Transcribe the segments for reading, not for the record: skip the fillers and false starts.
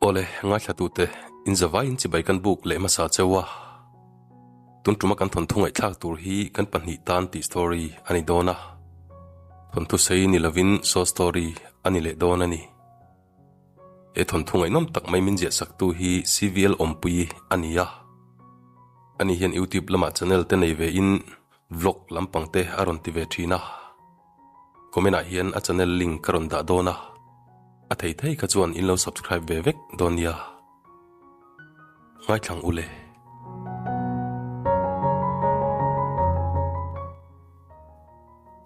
Awle, ngaithlatute, in zavaiin chibai kan buk leh hmasa cheu a. Tun tuma kan thawnthu ngaihthlak tur hi kan pahnih tan tih story a ni dawn a. Thawnthu sei ni lovin short story a ni leh dawn a ni. He thawnthu ngaihnawm tak mai min ziahsaktu hi CVL Awmpuii a ni a. Ani hian YouTube lamah channel te nei ve in vlog lampang te a rawn ti ve thin a. Comment ah hian a channel link ka rawn dah dawn a, a thei thei kha chuan in lo subscribe ve vek dawn nia. Ngaithlang u le.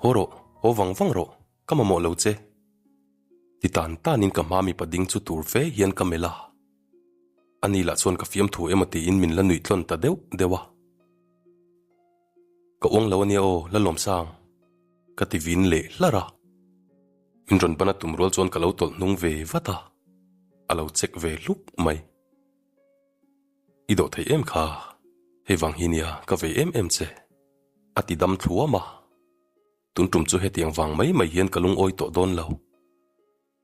Haw rawh, haw vang vang rawh, ka mamawh lo che. Ti tan tanin ka hma mipa ding chu tur fe hian ka melh a. Ani lah chuan ka fiamthu emaw tiin min la nuih tlawn ta deuh deuh a. Ka uang lo ania aw, Lalawmsang, ka ti vin leh hlar a. Min rawn ban a tum rual chuan ka lo tawlh hnung ve vat a, a lo check ve hluk mai. I dawh thei em kha, hei vang hi nia ka vei em em che, a ti dam thluam a. Tun tum chu hetiang vang mai mai hian ka lungawi tawh dawn lo.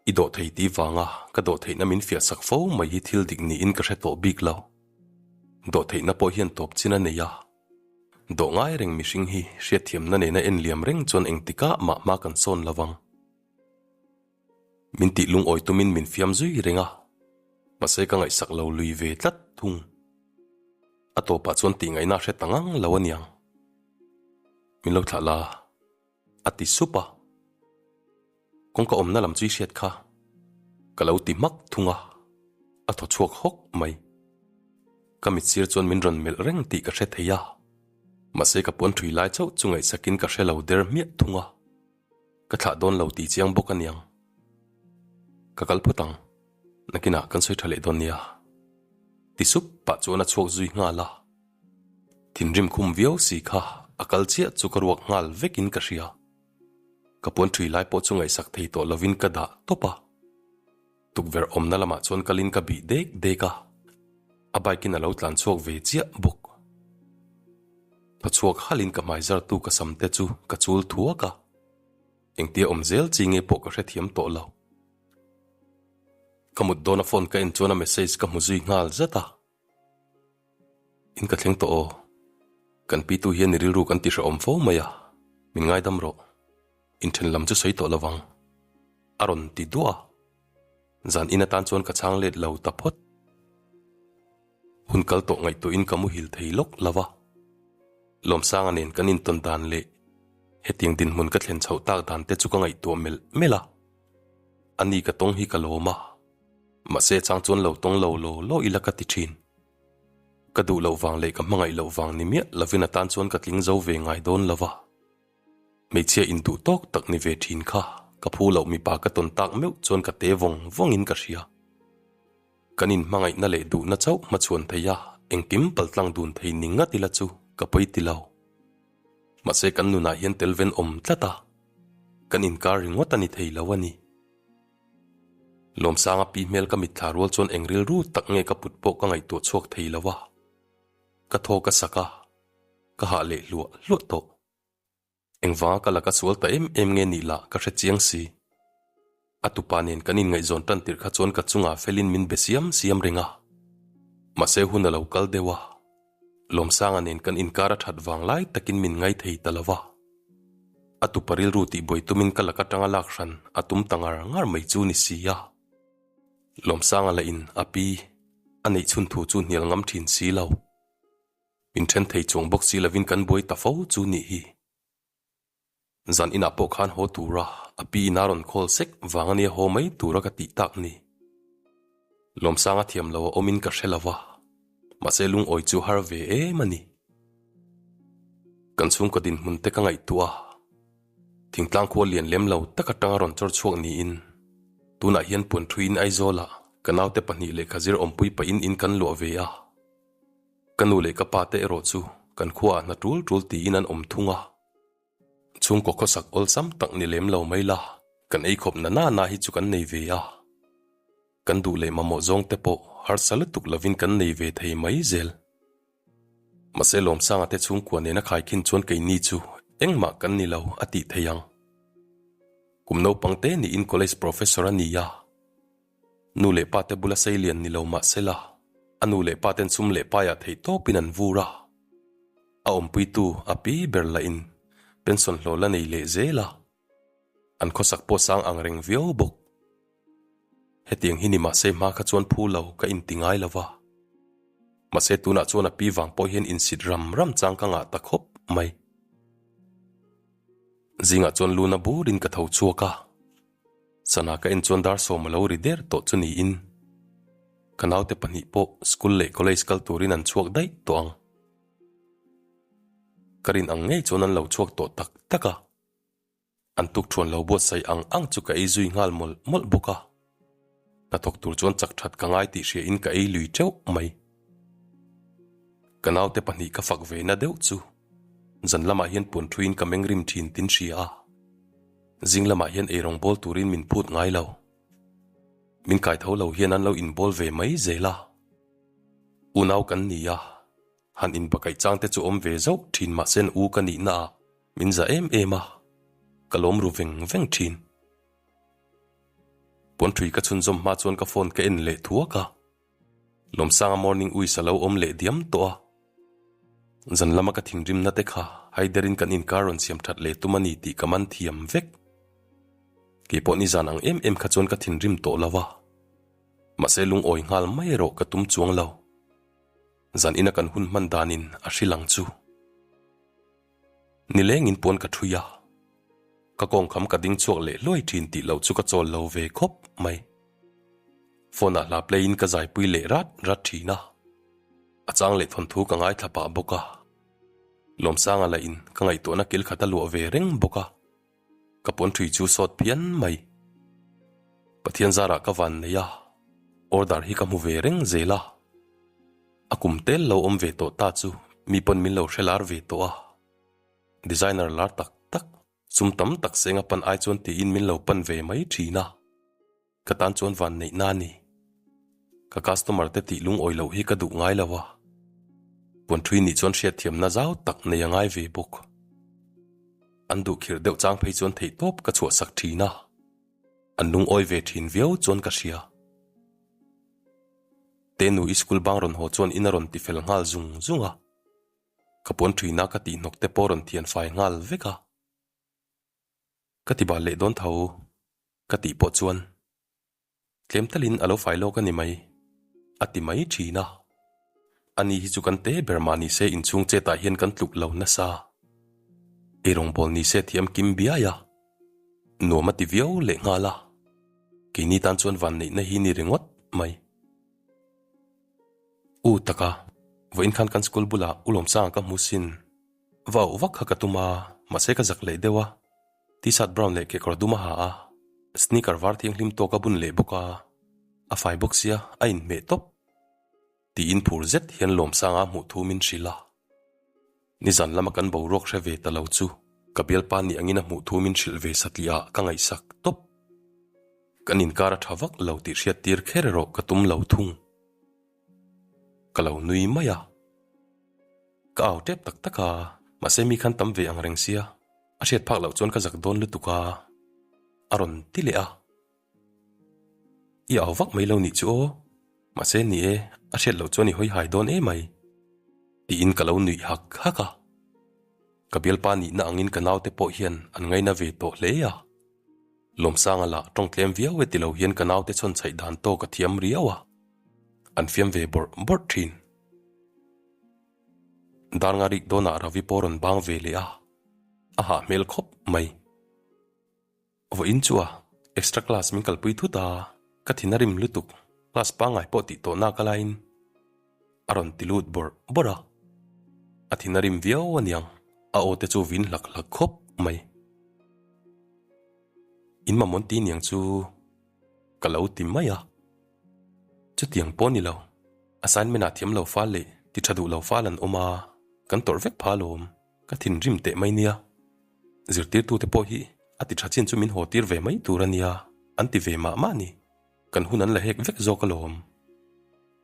I dawh thei tih vanga ka dawh theihna min fiah sak fo mai hi thil dik niin ka hre tawh bik lo. Dawh theihna pawh hian tawp chin a nei a. Dawh ngai reng mihring hi hriatthiamna nena en liam reng chuan engtikah mah hma kan sawn lo vang. Min tih lungawi tumin min fiam zui reng a, mahse ka ngaihsak lo lui ve tlat thung. A tawpah chuan tihngaihna a hre ta ngang lo aniang. Min lo thlah la. A ti sup a. Kawngka awmna lam chu i hriat kha. Ka lo ti hmak thung a, a thaw chhuak hawk mai. Ka mit sir chuan min rawn melh reng tih ka hre thei a, mahse ka puan thui lai chauh chu ngaihsakin ka hre lo der hmiah thung a. Ka thlah dawn lo tih chiang bawk aniang. Ka kal phawt ang, nakinah kan sawi tha leh dawn nia. Ti sup pah chuan a chhuak zui nghal a. Thinrim khum viau si kha a kal chiah chu ka ruak nghal vekin ka hria. Ka puan thui lai pawh chu ngaihsak thei tawh lovin ka dah tawp a. Tukverh awmna lamah chuan kalin ka bih dek dek a, a bike in a lo tlan chhuak ve chiah bawk. Thaw chhuak halin ka hmai zartu ka sam te chu ka chul thuak a, engtia awm zel chi nge pawh ka hrethiam tawh lo. Ka mut dawna phone ka en chuan a message ka hmu zui nghal zat a. In ka thleng tawh aw. Kan pitu hian i rilru kan ti hrehawm fo mai a, min ngaidam rawh. Inthen lam chu sawi tawh lovang. A rawn ti duah a. Zan in atan chuan ka chhang let lo ta phawt. Hun kal tawh ngaihtuahin ka muhil thei lawk lo va. Lawmsanga nen kan intawn dan leh hetiang dinhmun ka thlen chhoh tak dan te chu ka ngaihtuah melh melh a. Ani ka tawng hi ka lawm a. Mahse chang chuan lo tawng lo law law ila ka ti thin. Ka duh loh vang leh ka hmangaih loh vang ni miah lovin a tan chuan ka tling zo ve ngai dawn lo va. Hmeichhia induh tawk tak ni ve thin kha ka phu loh mipa ka tawn tak meuh chuan ka te vawng vawngin ka hria. Kan inhmangaihna leh duhna chauh hmachhuan thei a, engkim paltlang dun thei ni ngat ila chu ka pawi ti lo. Mahse kan nunah hian tel ven awm tlat a, kan inkar ringawt a ni thei lo a ni. Lawmsanga pi hmel ka mitthla rual chuan eng rilru tak nge ka put pawh ka ngaihtuah chhuak thei lo a, ka thaw ka sak a, ka hah leh hluah hluah tawh. Engvanga ka laka sual ta em em nge nih lah ka hre chiang si. A tupa nen kan inngaihzawn tan tirh kha chuan ka chungah felin min be siam siam reng a. Mahse hun a lo kal deuh a, Lawmsanga nen kan inkar a that vang lai takin min ngai thei ta lo va. A tupa rilru tihbuai tumin ka lak atanga lak hran a tum ta ngar ngar mai chu ni si a. Lawmsanga lah in a pi a neih chhun thu chu hnial ngam thin si lo. Min then thei chuang bawk si lovin kan buai ta fo chu nih hi. Zan inah pawh khan haw tura a pi in a rawn call sek vang ania haw mai tura ka tih tak ni. Lawmsanga thiam lo a awmin ka hre lo va, mahse lungawi chu har ve em a ni. Kan chhungkaw dinhmun te ka ngaihtuah a, thingtlang khua lian lem lo tak atanga rawn chawr chhuak niin tunah hian puanthuiin Aizawlah ka naute pahnih lehkha zir awmpui pahin in kan luah ve a. Ka nu leh ka pa te erawh chu kan khuaah hna tul tul tiin an awm thung a. Chhungkaw khawsak awlsam tak ni lem lo mai la, kan ei khawp na na na hi chu kan nei ve a. Kan duh leh mamawh zawng te pawh harsa lutuk lovin kan nei ve thei mai zel. Mahse Lawmsanga te chhungkua nena khaikhin chuan keini chu engmah kan ni lo a tih thei ang. Kum naupang te niin college professor a ni a. Nu leh pa te bula sei lian ni lo mah sela, a nu leh pa ten sum leh paiah theih tawpin an vur a. A awmpuitu a pi ber lahin pension hlawh la nei leh zel a. An khawsak pawh sang ang reng viau bawk. Hetiang hi ni mahse hma kha chuan phu lo ka inti ngai lo va. Mahse tunah chuan a pi vang pawh hian insit ram ram chang ka ngah ta khawp mai. Zingah chuan luna burin ka tho chhuak a. Sana ka en chuan dar sawm a lo ri der tawh chu niin ka naute pahnih pawh school leh college kal turin an chhuak daih tawh ang. Ka rin ang ngei chuan an lo chhuak tawh tak tak a. An tukthuan lo buatsaih ang ang chu ka ei zui nghal mawlh mawlh bawk a. Hnathawk tur chuan chak that ka ngai tih hria in ka ei lui teuh mai. Ka naute pahnih ka fak ve na deuh chu zan lamah hian puan thuin ka meng rim thin tin hria a. Zing lamah hian eirawng bawl turin min phut ngai lo. Min kai tho lo hian an lo inbawl ve mai zel a. Unau kan ni a, han inbakaih chang te chu awm ve zauh thin mahse an u ka nihna ah min za em em a, ka lawm ru veng veng thin. Puanṭhui ka chhunzawm hma chuan ka phone ka en leh thuak a. Lawmsanga morning uis a lo awm leh diam tawh a. Zan lama ka thinrimna te kha haiderin kan inkar rawn siam that leh tum a ni tih ka man thiam vek. Keipawh nizan ang em em kha chuan ka thinrim tawh lo a. Mahse lungawi nghal mai erawh ka tum chuang lo. Zan ina kan hun hman danin a hrilh ang chu. Nilengin pawn ka ṭhui a, ka kawngkham ka ding chhuak leh hluai ṭhin tih loh chu ka chawl lo ve khawp mai. Phone ah hla play in ka zaipui leh rat rat ṭhin a, a chang leh thawnthu ka ngaithla pah bawk a. Lawmsanga lah in ka ngaihtuahna kil khat a luah ve reng bawk a, ka pawn ṭhui chu sawt phian mai. Pathian zarah ka van nei a, order hi ka hmu ve reng zel a. A kum tel lo awm ve tawh ta chu mi pawn min lo hre lar ve tawh a, designer lar tak tak, sum tam tak seng a pan ai chuan tiin min lo pan ve mai thin a, ka tan chuan van neih na ni. Ka customer te tih lungawi loh hi ka duh ngai lo a, puanthui nih chuan hriatthiamna zau tak nei a ngai ve bawk. An duh khirh deuh chang phei chuan theihtawp ka chhuahsak thin a, an lungawi ve thin viau chuan ka hria. Tenu i school bang rawn haw chuan in a rawn ti fel nghal zung zung a, ka puan ṭhuina ka tih hnawk te pawh rawn thian fai nghal vek a. Ka ti bal leh dawn tho ka tih pawh chuan tlem talin a lo fai lawk a ni mai a ti mai ṭhin a. Ani hi chu kan te ber mah ni se inchhung chetah hian kan tluk lo nasa. Eirawngbawl ni se thiam kim biai a. Nuam a ti viau leh nghal a, keini tan chuan vanneihna hi ni ringawt mai. U taka, vawiin khan kan school bulah U Lawmsanga ka hmu sin. Va auh vak kha ka tum a, mahse ka zak leh deuh a. T-shirt brown leh kekawr dum a ha a, sneaker var thianghlim tawk a bun leh bawk a, a fai bawk sia a inhmeh tawp. Tiin phur zet hian Lawmsanga hmuh thu min hrilh a. Nizan lama kan boruak hre ve ta lo chu ka bialpa nih angin a hmuh thu min hrilh ve satliah ah ka ngaihsak tawp. Kan inkar a tha vak lo tih hriat tir kher erawh ka tum lo thung. Ka lo nui mai a. Ka au tep tak tak a, mahse mi khan tam ve ang reng sia, a hriat phak loh chuan ka zak dawn lutuk a, a rawn ti leh a. I au vak mai lo nih chu aw, mahse ni e, a hriat loh chuan i hawi hai dawn emai. Tiin ka lo nuih hak hak a. Ka bialpa nihna angin ka naute pawh hian an ngaina ve tawh hle a. Lawmsanga lah tawng tlem viau e ti lo hian ka naute chhawn chhaih dan tawk a thiam riau a, an fiam ve bawrh bawrh thin. Darnga rik dawnah Ravi pawh rawn bang ve leh a, a hah hmel khawp mai. Vawiin chu a extra class min kalpui thut a, ka thin a rim lutuk, class pangngai pawh tih tawh nak a laiin a rawn ti lut bawrh bawrh a, a thin a rim viau aniang, a aw te chu vin hlak hlak khawp mai. In mamawh ti niang chu ka lo ti mai a, chutiang pawh ni lo, assignment ah thiam lo fal leh ti tha duh lo fal an awm a, kan tawrh vek pha alawm. Ka thinrim teh mai nia. Zirtirtute pawh hi a ti tha chin chu min haw tir ve mai tur a nia, an ti ve mah mah ni. Kan hun an la hek vek zawk alawm.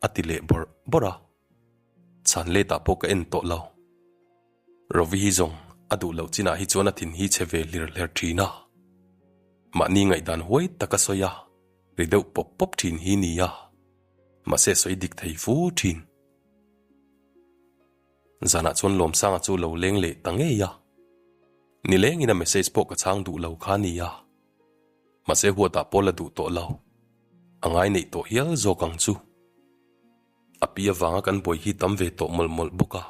A ti leh bawrh bawrh a. Chhan letah pawh ka en tawh lo. Rovi hi zawng a duh loh chinah hi chuan a thin hi chhe ve hlir hler thin a. Mahni ngaihdan huai tak a sawi a. Ri deuh pawp pawp thin hi nia, mahse sawi dik thei fu thin. Zanah chuan Lawmsanga chu lo leng leh ta ngei a. Nilengin a message pawh ka chhang duh lo kha nia. Mahse huatah pawh la duh tawh lo. A ngai neih tawh hial zawk ang chu. A pi avanga kan buai hi tam ve tawh mawlh mawlh bawk a,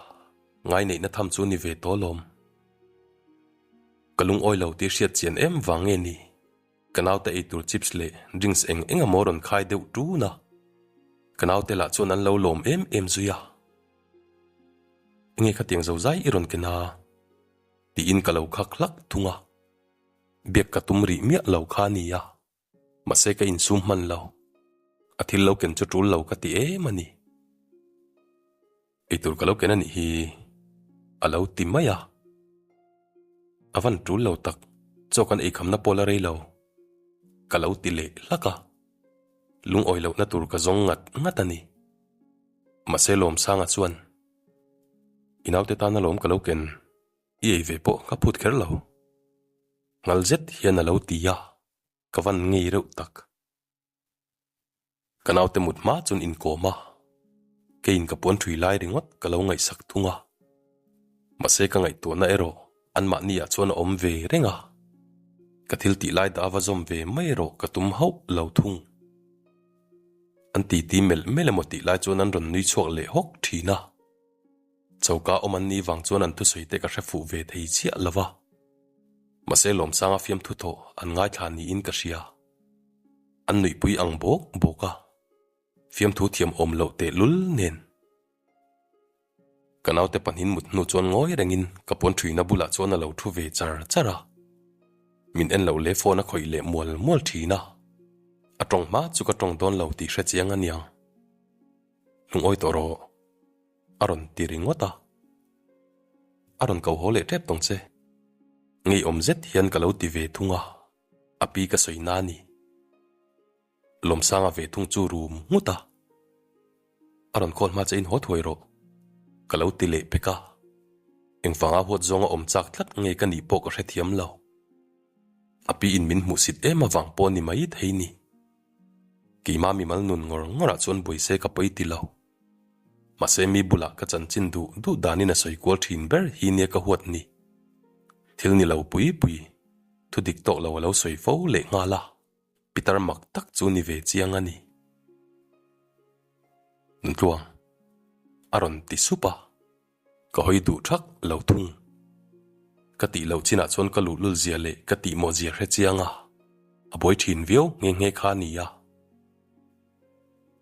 ngai neihna tham chu ni ve tawh lawm. Ka lungawi lo tih hriat chian em vang nge ni? Ka naute eitur chips leh drinks eng eng emaw rawn khai deuh ṭun a, ka naute lah chuan an lo lawm em em zui a. Enge khatiang zo zai i rawn ken a? tiin ka lo khak hlak thung a. Biak ka tum rih miah lo kha a nia, mahse ka insum hman lo. A thil lo ken chu ṭul lo ka ti em a ni. Eitur ka lo ken a nih hi a lo ti mai a. A van tul lo tak, chaw kan eikhamna pawh la rei lo. Ka lo ti leh hlak a. Lungawi lohna tur ka zawng ngat ngat a ni. Mahse Lawmsanga chuan, I naute tan alawm ka lo ken, i ei ve pawh ka phut kher lo. Ngal zet hian a lo ti a, ka van ngei reuh tak. Ka naute mut hma chuan inkawm a, keiin ka puan ṭhui lai ringawt ka lo ngaihsak thung a. Mahse ka ngaihtuahna erawh anmahni ah chuan a awm ve reng a, ka thil tih lai dah va zawm ve mai erawh ka tum hauh lo thung. An titi melh melh emaw tih lai chuan an rawn nui chhuak leh hawk ṭhin a. Choka awm an nih vang chuan an thusawi te ka hre fuh ve thei chiah lo va. Mahse Lawmsanga fiamthu thawh an ngaithla niin ka hria. An nuihpui ang bawk bawk a, fiamthu thiam awm loh teh lul nen. Ka naute pahnin mut hnu chuan ngawi rengin ka puan ṭhuina bulah chuan a lo ṭhu ve char char a. Min en loh leh phone a khawih leh mual mual ṭhin a. A ṭawng hma chu ka ṭawng dawn lo tih hre chiang a niang. Lungawi tawh rawh. A rawn ti ringawt a. A rawn ko haw leh ṭep tawng che. Ngeiawm zet hian ka lo ti ve thung a. A pi ka sawi na ni. Lawmsanga ve thung chu rum nghut a. A rawn call hma che in haw thuai rawh. Ka lo ti leh pek a. Engvanga huat zawnga awm chak tlat nge ka nih pawh ka hrethiam lo. A pi in min hmuhsit em avang pawh ni mai thei ni. Keimah mimal nun ngawr ngawrah chuan buaise ka pawi ti lo. Mahse mi bulah ka chanchin duh duh danin a sawi kual thin ber hi nia ka huat ni. Thil ni lo pui pui, thu dik tawk lo a lo sawi fo leh nghal a, pitar mak tak chu ni ve chiang a ni. Nuntluang a rawn ti sup a. Ka hawi duh thak lo thung. Ka tih loh chinah chuan ka luhlul zia leh ka tih mawh zia hre chiang a, a buai thin viau nghe nghe kha a ni a.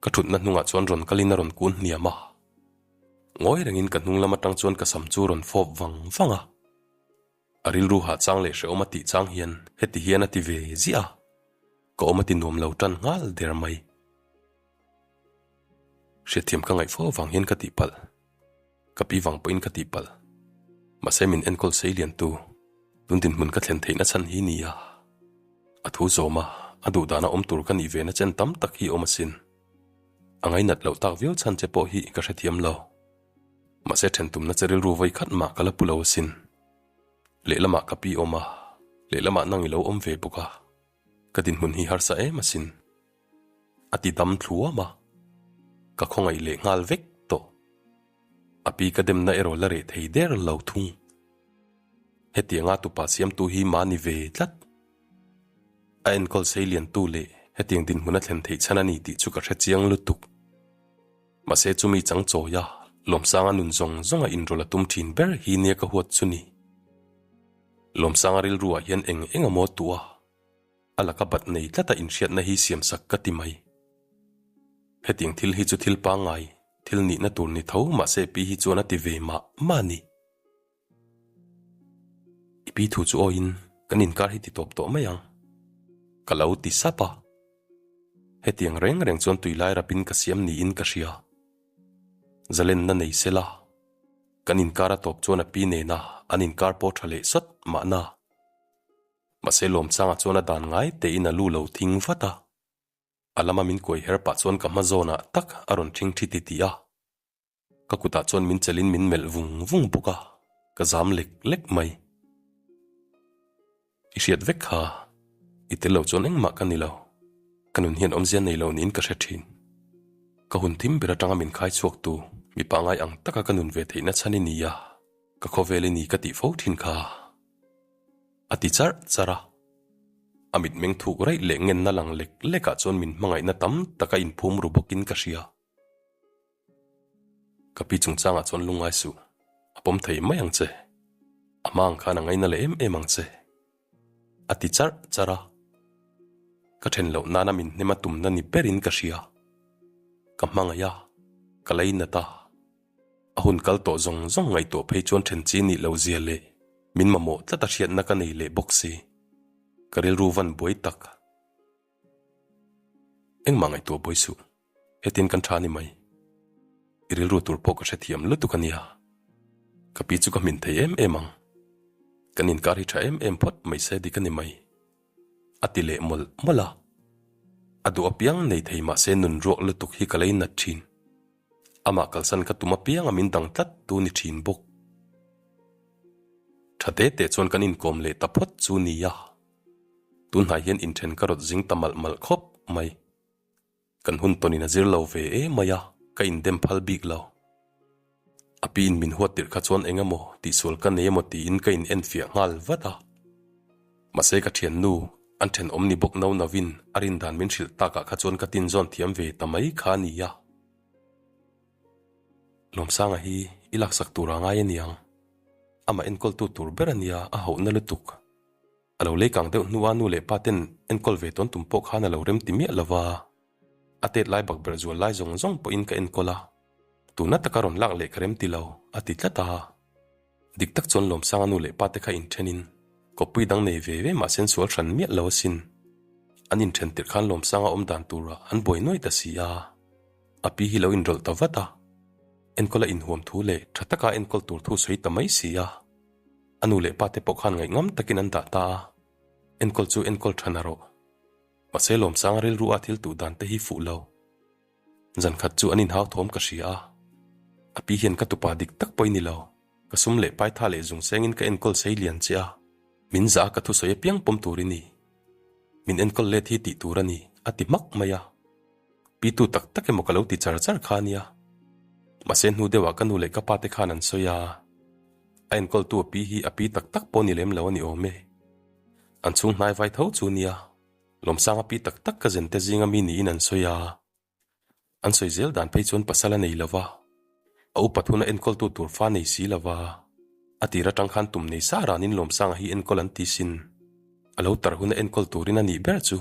Ka thutna hnungah chuan rawn kalin a rawn kun hniam a. Ngawi rengin ka hnung lam atang chuan ka sam chu rawn fawp vang vang a. A rilru hah chang leh hrehawm a tih chang hian heti hian a ti ve ziah a, ka awm a ti nuam lo tan nghal der mai. Hriatthiam ka ngaih fo avang hian ka tihpalh, ka pi vang pawhin ka tihpalh. Mahse min enkawl sei lian tu, tun dinhmun ka thlen theihna chhan hi nia. A thu zawm a, a duhdana awm tur ka nih ve na chen tam tak hi awm asin. A ngainat loh tak viau chhan che pawh hi ka hrethiam lo. Mahse then tumna che rilru vawi khat mah ka la pu lo asin. Lehlamah ka pi awm a, lehlamah nang i lo awm ve bawk a, ka dinhmun hi harsa em asin. A ti dam thluam a, ka khawngaih leh nghal vek tawh. A pi ka demna erawh la reh thei der lo thung. Hetianga tupa siamtu hi mahni ve tlat. A enkawl seiliantu leh hetiang dinhmun a thlen theih chhan a ni tih chu ka hre chiang lutuk. Mahse chumi chang chawia Lawmsanga nun zawng zawnga inrawlh a tum thin ber hi nia ka huat chu ni. Lawmsanga rilruah hian eng eng amaw tuah a laka bat nei tlata inhriatna hi siamsak ka ti mai. Hetiang thil hi chu thil pangngai, thil nihna tur ni tho mahse pi hi chuan a ti ve mah mah a ni. I pi thu chu awiin kan inkar hi ti tawp tawh mai ang. Ka lo ti sap a. Hetiang reng reng chuan tui lai rapin ka siam niin ka hria. Zalenna nei sela, kan inkar a tawp chuan a pi nena an inkar pawh tha leh sawt mahna. Mahse Lawmsanga chuan a dan ngai tein a lu lo thing vat a. A lama min kuai her pah chuan ka hma zawnah tak a rawn ṭhing ṭhi titih a. Ka kutah chuan min chelhin min melh vung vung bawk a, ka zam lek lek mai. I hriat vek kha, i tel lo chuan engmah ka ni lo. Ka nun hian awmzia nei lo niin ka hre thin. Ka hun thim ber atanga min khai chhuaktu mi pangai ang taka ka nun ve theihna chhan i ni a, ka khawvel i ni ka tih fo thin kha. A ti charh charh a. A mitmeng thuk raih leh ngenna lang lek lekah chuan min hmangaihna tam tak a inphum ru bawkin ka hria. Ka pi chungchangah chuan lungngai suh, a pawm thei mai ang che. A hma ang khan a ngaina leh em em ang che. A ti charh charh a. Ka then loh nana min hnem a tumna ni berin ka hria. Ka hmangaih a, ka leinat a. A hun kal tawh zawng zawng ngaihtuah phei chuan then chi nih lo zia leh min mamawh tlat a hriatna ka nei leh bawk si. Ka rilru van buai tak. Engmah ngaihtuah buai suh, hetin kan tha ni mai. I rilru tur pawh ka hrethiam lutuk a nia. Ka pi chu ka hmin thei em em ang. Kan inkar hi tha em em phawt mai se dik a ni mai. A ti leh mawlh mawlh a. A duh apiang nei thei mahse nun ruak lutuk hi ka lei nat thin. Amah kalsan ka tum apianga min dang tlat tu ni thin bawk. Tha te te chuan kan inkawm leh ta phawt chu nia. Tunhnai hian inthen ka rawt zing ta malh malh khawp mai. Kan hun tawnin a zir lo ve em mai a, ka indem phal bik lo. A piin min huat tirh kha chuan eng emaw tihsual ka nei emaw tiin ka in enfiah nghal vat a. Mahse ka thiannu, an thenawm ni bawk no novin a rindan min hrilh takah kha chuan ka tinzawn thiam ve ta mai kha a nia. Lawmsanga hi i laksak tur a ngai aniang. Amah enkawltu tur ber a nia a hauhna lutuk. A lo lei kang deuh hnua nu leh pa ten enkawl ve tawn tum pawh khan a lo rem ti miah lo va, a tet lai bak ber zual lai zawng zawng pawhin ka enkawl a, tuna taka rawn lak leh ka rem ti lo, a ti tlat a. Dik tak chuan Lawmsanga nu leh pa te kha inthenin kawppui dang nei ve ve mahse an sual hran miah lo asin. An inthen tirh khan Lawmsanga awm dan turah an buai nuai ta si a, a pi hi lo inrawlh ta vat a, enkawl a inhuam thu leh tha taka enkawl tur thu sawi ta mai si a. A nu leh pa te pawh khan ngaihngam takin an dah ta a, enkawl chu enkawl tha na rawh. Mahse Lawmsanga rilru a thil tuh dan te hi fuh lo. Zan khat chu an inhau thawm ka hria a, a pi hian ka tupa dik tak pawh i ni lo, ka sum leh paitha leh zung sengin ka enkawl sei lian che a, min zah a ka thusawi apiang pawm tur i ni. Min enkawl let hi tih tur a ni, a ti hmak mai a. Pitu tak tak emaw ka lo ti char char kha a nia. Mahse hnu deuhah ka nu leh ka pa te khan an sawi a. A enkawltu a pi hi a pi tak tak pawh ni lem lo a ni awm e. An chhung hnai vai tho chu nia, Lawmsanga pi tak tak ka zen te zinga mi niin an sawi a. An sawi zel dan phei chuan pasal a nei lo va, a upat huna enkawltu tur fa nei si lo va, a tir atang khan tum nei sa ranin Lawmsanga hi enkawl an ti sin. A lo tar huna enkawl turin a nih ber chu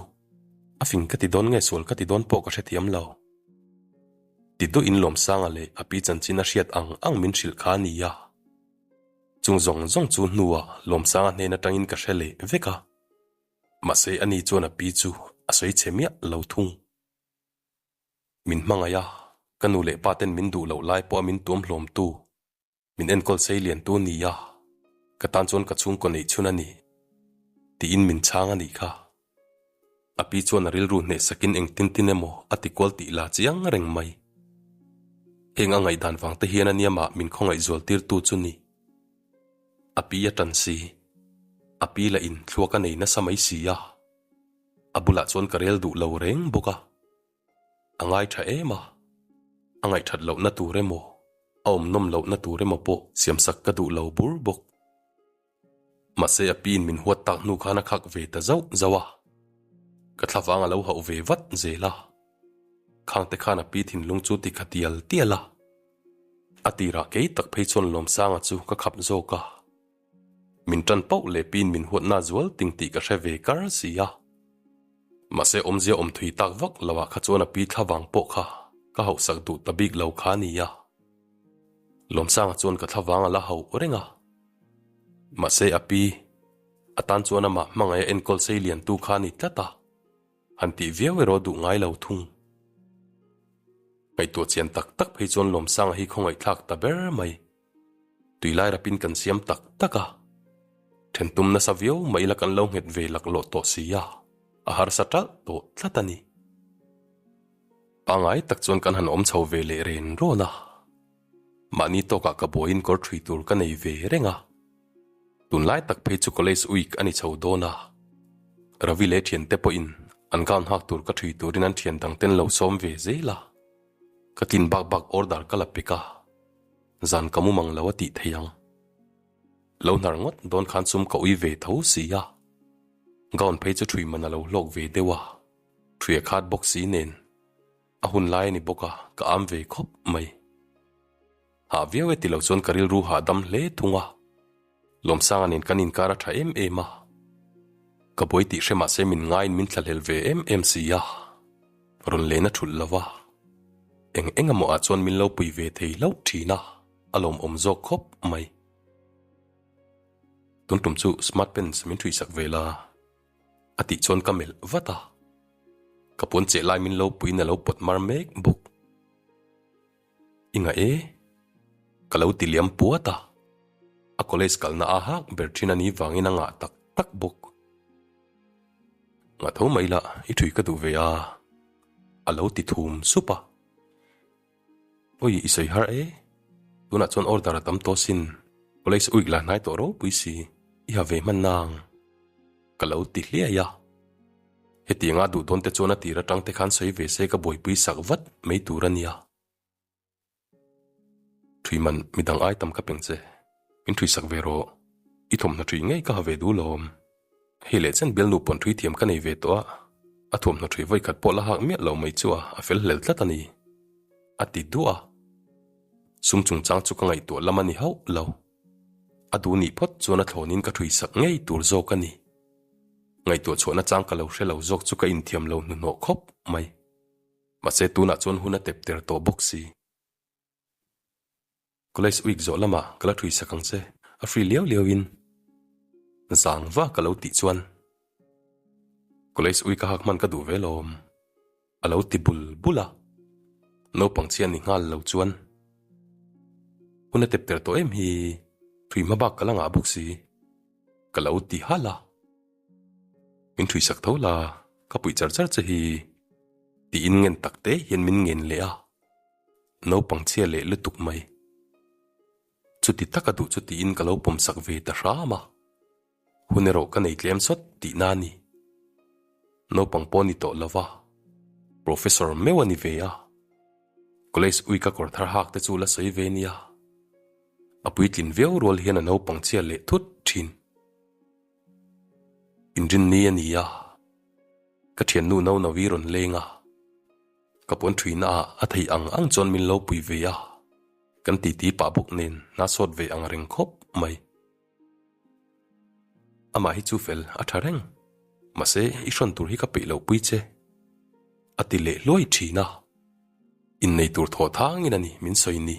a fing ka ti dawn nge sual ka ti dawn pawh ka hrethiam lo. Ti duhin Lawmsanga leh a pi chanchin a hriat ang ang min hrilh kha a ni a. Chung zawng zawng chu hnuah Lawmsanga hnen atangin ka hre leh vek a. Mahse ani chuan a pi chu a sawi chhe miah lo thung. Min hmangaih a, ka nu leh pa ten min duh loh lai pawh a min tuam hlawmtu. Min enkawl sei lian tu ni a, ka tan chuan ka chhungkaw neih chhun a ni, tiin min chhang a nih kha. A pi chuan a rilru hnehsakin engtin tin emaw a ti kual tih la chiang reng mai. Heng a ngaihdan vang te hian a nia mah min khawngaih zual tir tu chu ni. A pi a tan si, a pi lah in thluak a nei nasa mai si a, a bulah chuan ka rel duh lo reng bawk a. A ngai tha em a, a ngaihthat lohna tur emaw, a awm nawm lohna tur emaw pawh siamsak ka duh lo bur bawk. Mahse a piin min huat tak hnu khan a khak ve ta zauh zauh a, ka thlavang a lo hauh ve vat zel a. Khangte khan a pi thinlung chu ti kha tial tial a, a tirah kei tak phei chuan Lawmsanga chu ka khap zawk a. Min tan pauh leh pin min huatna zual ting tih ka hre ve kar si a. Mahse awmzia awm thui tak vak lo ah kha chuan a pi thlavang pawh kha ka hauhsak duh ta bik lo kha a nia. Lawmsanga chuan ka thlavang a la hauh reng a. Mahse a pi, a tan chuan amah hmangaih a enkawl sei liantu kha a ni tlat a. Han tih viau erawh duh ngai lo thung. Ngaihtuah chian tak tak phei chuan Lawmsanga hi khawngaihthlak ta ber mai. Tui lai rapin kan siam tak tak a, then tum nasa viau mah ila kan lo nghet ve laklawh tawh si a, a harsa ṭalh tawh tlat a ni. Pangai tak chuan kan han awm chho ve leh ren rawn a, mahni tawkah ka buaiin kawr ṭhui tur ka nei ve reng a, tunlai tak phei chu college week a ni chho dawn a, Ravi leh ṭhiante pawhin. An gown hak tur ka ṭhui turin an ṭhian dang ten lo sawm ve zel a. Ka tlin bak bak order ka la pek a, zan ka mu mang lo a tih thei ang. Lo hnar ngawt dawn khan sum ka ui ve tho si a. Gown phei chu ṭhui man a lo hlawk ve deuh a, ṭhui a khat bawk si nen. A hun lai a ni bawk a, ka am ve khawp mai. Hah viau e ti lo chuan ka rilru hahdam hle thung a. Lawmsanga nen kan inkar a tha em em a. Ka buai tih hre mahse min ngaiin min thlahlel ve em em si a. Rawn len a thulh lo va. Eng eng emaw ah chuan min lo pui ve thei hlauh thin a, a lawmawm zawk khawp mai. Tun tum chu smart pants min thuisak ve la. A tih chuan ka melh vat a. Ka puan cheh lai min lo puiin a lo pawt mar mek bawk. I ngah e? Ka lo ti liam puat a. A college kalna a hak ber thin a nih vangin a ngah tak tak bawk. Ngah tho mai lah i thui ka duh ve a, a lo ti thum sup a. Awi i sawi har e, tunah chuan order a tam tawh sin, college uik la hnai tawh ropui si, i ha ve hman nang. Ka lo ti hliai a. Hetianga duh dawn te chuan a tir atang te khan sawi ve se ka buaipui sak vat mai tur a nia. Thui man midang ai tam ka peng che. Min thui sak ve rawh. I thawmhnaw thui ngei ka ha ve duh lawm. Hei leh chen bialnu pawn thui thiam ka nei ve tawh a, a thuamhnaw thui vawi khat pawh la hak miah lo mai chu a a fel hlel tlat a ni. A ti duah a. Sum chungchang chu ka ngaihtuah lam a ni hauh lo. A duh nih phawt chuan a thlawnin ka thui sak ngei tur zawk a ni. Ngaihtuah chhuahna chang ka lo hre lo zawk chu ka inthiam lo hnuhnawh khawp mai. Mahse tunah chuan hun a tep ter tawh bawk si. College week zawh lamah ka la thui sak ang che, a free liau liau in. Zang va ka lo tih chuan College week a hak hman ka duh ve lawm. A lo ti bul bul a, naupang chhia ni nghal lo chuan hun a tep ter tawh em hi thui hma bak ka la ngah bawk si, ka lo ti halh a. Min thui sak tho la, ka puih char char che hi tiin ngen tak te hian min ngen leh a, naupang chhia leh lutuk mai. Chuti taka duh chu tiin ka lo pawm sak ve ta hram a. Hun erawh ka nei tlem sawt tihna a ni. Naupang pawh a ni tawh lo va, Professor meuh a ni ve a. College ui ka kawr thar hak te chu la sawi ve nia. A puitlin viau rual hian a naupang chhia leh thut thin. Inrinni a ni a, ka thiannu Naunawi rawn leng a. Ka puan thuina ah a theih ang ang chuan min lo pui ve a, kan titi pah bawk nen hna sawt ve ang reng khawp mai. Amah hi chu fel a tha reng, mahse i hrawn tur hi ka peih lo pui che, a ti leh hluai thin a. Innei tur thaw thangin a ni min sawi ni.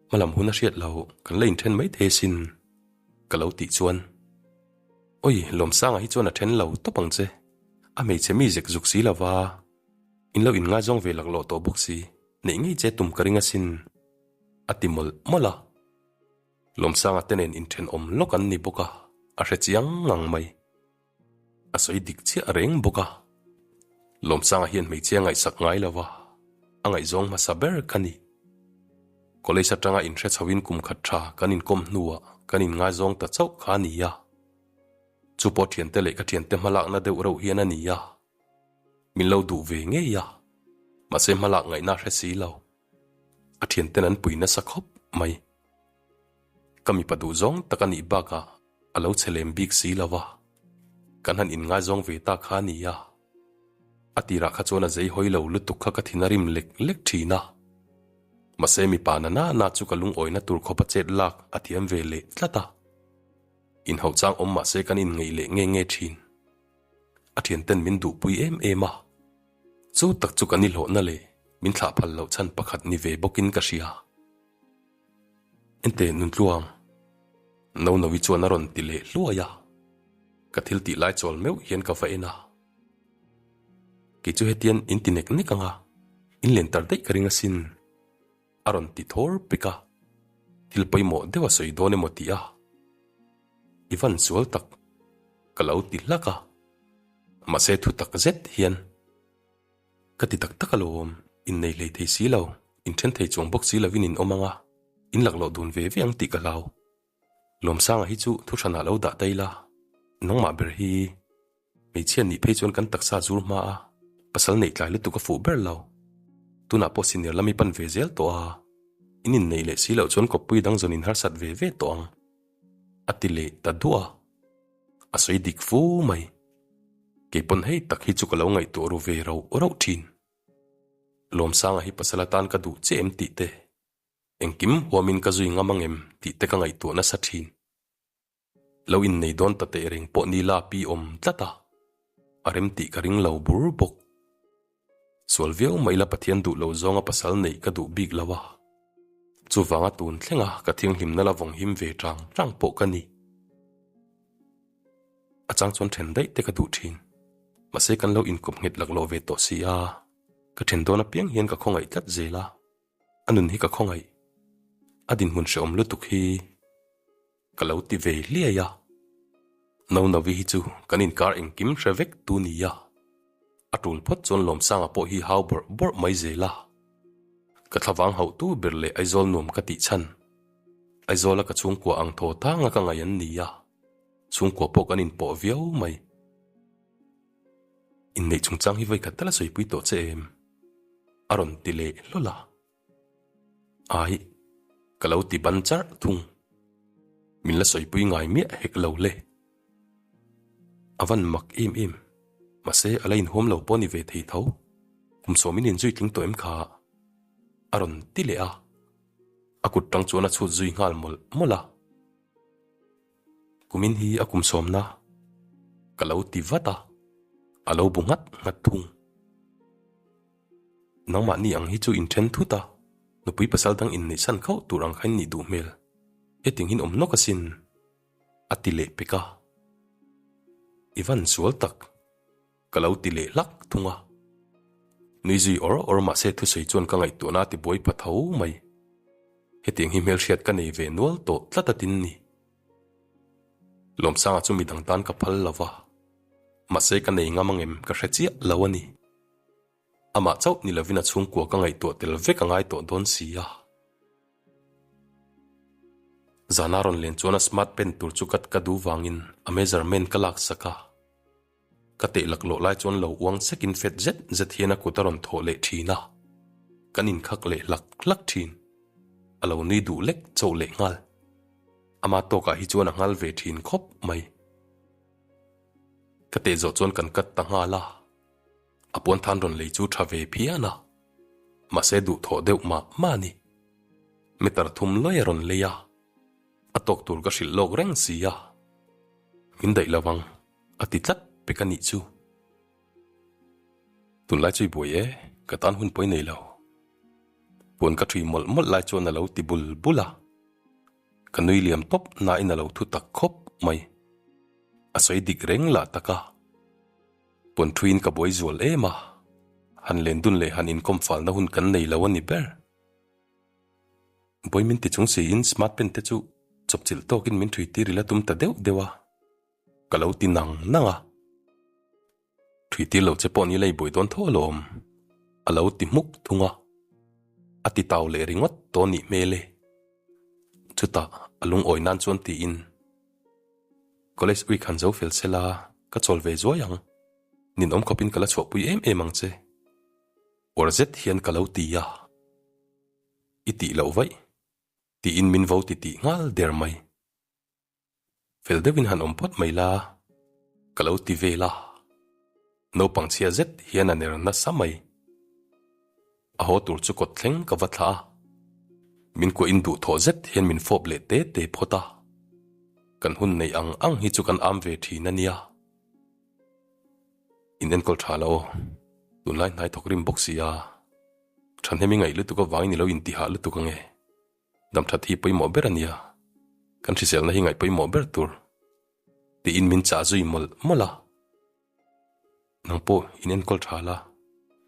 Hmalam hun a hriat lo, kan la inthen mai thei asin, ka lo tih chuan. Awi, Lawmsanga hi chuan a then lo tawp ang che, a hmeichhe mi zek zuk si lova, in lo inngaizawng ve laklawh tawh bawk si, neih ngei che tum ka ring asin, a ti mawlh mawlh a. Lawmsanga te nen inthenawm lawk an ni bawk a, a hre chiang ngang mai. A sawi dik chiah reng bawk a. Lawmsanga hian hmeichhia ngaihsak ngai lo va, a ngaihzawng hmasa ber ka ni. College atanga inhre chhoin kum khat tha kan inkawm hnuah kan inngaizawng ta chauh kha a ni a. Chu pawh thiante leh ka thiante hmalakna deuh reuh hian a ni a. Min lo duh ve ngei a, mahse hmalak ngaihna hre si lo. A thianten an pui nasa khawp mai. Ka mipa duh zawng tak a nih bakah a lo che lem bik si lo va, kan han inngaizawng ve ta kha a ni a. A tirah kha chuan a zei hawi lo lutuk kha ka thin a rim lek lek thin a. Mahse mipa na na na chu ka lungawina tur khawpa chet lak a thiam ve leh tlat a. Inhauh chang awm mahse kan inngeih leh nge nge thin. A thianten min duhpui em em a. Chu tak chu kan i hlawhna leh min thlah phal loh chhan pakhat ni ve bawkin ka hria. Ente Nuntluang, Nonovi chuan a rawn ti leh hluai a, ka thil tih lai chawl meuh hian ka va en a. Kei chu hetian in ti nek nek ang a, in len tar daih ka ring asin, a rawn ti thawr pek a, thil pawimawh deuh a sawi dawn emaw tih a, i van sual tak ka lo ti hlak a, mahse thu tak zet hian ka ti tak tak alawm, innei hlei thei si lo, inthen thei chuang bawk si lovin in awm ang a, in laklawh dun ve ve ang tih ka hlau. Lawmsanga hi chu thuhranah lo dah ta ila, nangmah ber hi. Hmeichhia nih phei chuan kan taksa zur hma a, pasal neih tlai lutuk a fuh ber lo. Tunah pawh senior lam i pan ve zel tawh a, in inneih leh si loh chuan kawppui dang zawn in harsat ve ve tawh ang. A ti leh ta duah a, a sawi dik fu mai. Keipawn hei tak hi chu ka lo ngaihtuah ru ve rauh rauh thin. Lawmsanga hi pasal atan ka duh che em tih te, engkim huamin ka zui ngam ang em tih te ka ngaihtuah nasa thin. Lo innei dawn ta teh reng pawh ni la pi awm tlat a, a rem tih ka ring lo bur bawk. Sual viau mai la Pathian duh lo zawnga pasal neih ka duh bik lo a, chuvanga tun thlenga ka thianghlimna la vawng him ve tang tang pawh ka ni. A chang chuan then daih te ka duh thin, mahse kan lo inkawp nghet laklawh ve tawh si a, ka then dawn apiang hian ka khawngaih tlat zel a, a nun hi ka khawngaih, a dinhmun hrehawm lutuk hi. Ka lo ti ve hliai a. Naunavi hi chu kan inkar engkim hre vek tu nia. A tul phawt chuan Lawmsanga pawh hi hau bawrh bawrh mai zel a. Ka thlavang hauhtu ber leh Aizawl nuam ka tih chhan. Aizawla ka chhungkua ang thaw tanga ka ngaih an nia. Chhungkua pawh kan inpawh viau mai. Inneih chungchang hi vawikhat tal a sawipui tawh che em? A rawn ti leh hlawl a. Ai, ka lo ti ban charh thung. Min la sawipui ngai miah hek lo le. A van mak em em, mahse a la inhuam lo pawh ni ve thei tho. Kum sawmin inzui tling tawh em kha? A rawn ti leh a. A kut tang chuan a chhut zui nghal mawlh mawlh a. Kumin hi a kum sawmna ka lo ti vat a, a lo bu nghat nghat thung. Nangmahni ang hi chu inthen thut a, nupui pasal dang inneihsan khauh tur ang kha in nih duh hmel. Hetiang hin awm nawk asin, a ti leh pek a. I van sual tak, ka lo ti leh hlak thung a. Nui zui awr awr mahse thusawi chuan ka ngaihtuahna a ti buai pha tho mai. Hetiang hi hmelhriat ka nei ve nual tawh tlat a tin ni. Lawmsanga chu midang tan ka phal lo va, mahse ka nei ngam angem ka hre chiah lo a ni. Amah chauh ni lovin a chhungkua ka ngaihtuah tel vek a ngai tawh dawn si a. Zana rawn len chuan a smart pen tur chu kat ka duh vangin a measurement ka lak sak a. Ka teh laklawh lai chuan lo uang sekin fet zet zet hian a kut a rawn thawh leh thin a. Kan inkhak leh hlak hlak thin. A lo nui duh lek chauh leh nghal. Ama tawkah hi chuan a nghal ve thin khawp mai. Ka teh zawh chuan kan cut ta nghal a. A puanthan rawn lei chu tha ve phian a, mahse duhthawh deuh mah mah a ni. Meter thum lawi a rawn lei a, a tawk tur ka hrilh lawk reng si a. Min daih lo ang, a ti tlat pek a nih chu. Tunlai chu i buai e, ka tan hun pawi nei lo. Puan ka ṭhui mawlh mawlh lai chuan a lo ti bul bul a. Ka nui liam tawp nain a lo thu tak khawp mai. A sawi dik reng lah tak a. Puan thuiin ka buai zual em a, han len dun leh han inkawm falna hun kan nei lo a ni ber. Buai min ti chung siin smart pen te chu chawpchilh tawkin min thui tir ila tum ta deuh deuh a, ka lo ti nang nang a. Thui tir lo che pawh ni lei buai dawn tho alawm, a lo ti hmuk thung a. A ti tau leh ringawt tawh nih hmel e. Chutah a lungawi nan chuan tiin. College week han zo fel sela, ka chawl ve zuai ang. Ninawm khawpin ka la chhuahpui em em ang che. Uar zet hian ka lo ti a. I tih loh vaih, tiin min vo ti tih nghal der mai. Fel deuhin han awm phawt mai la, ka lo ti vel a. Naupang chhia zet hian a ner nasa mai. A haw tur chu kawt thleng ka va thlah a, min kuahin duhthawh zet hian min fawp leh te te phawt a. Kan hun neih ang ang hi chu kan am ve thin a nia. In enkawl tha la aw, tunlai hnai thawk rim bawk si a, thahnem i ngaih lutuk avangin i lo intihah lutuk ange. Damthat hi pawimawh ber a nia, kan hriselna hi ngaih pawimawh ber tur tiin min chah zui mawlh mawlh a. Nang pawh in enkawl tha la,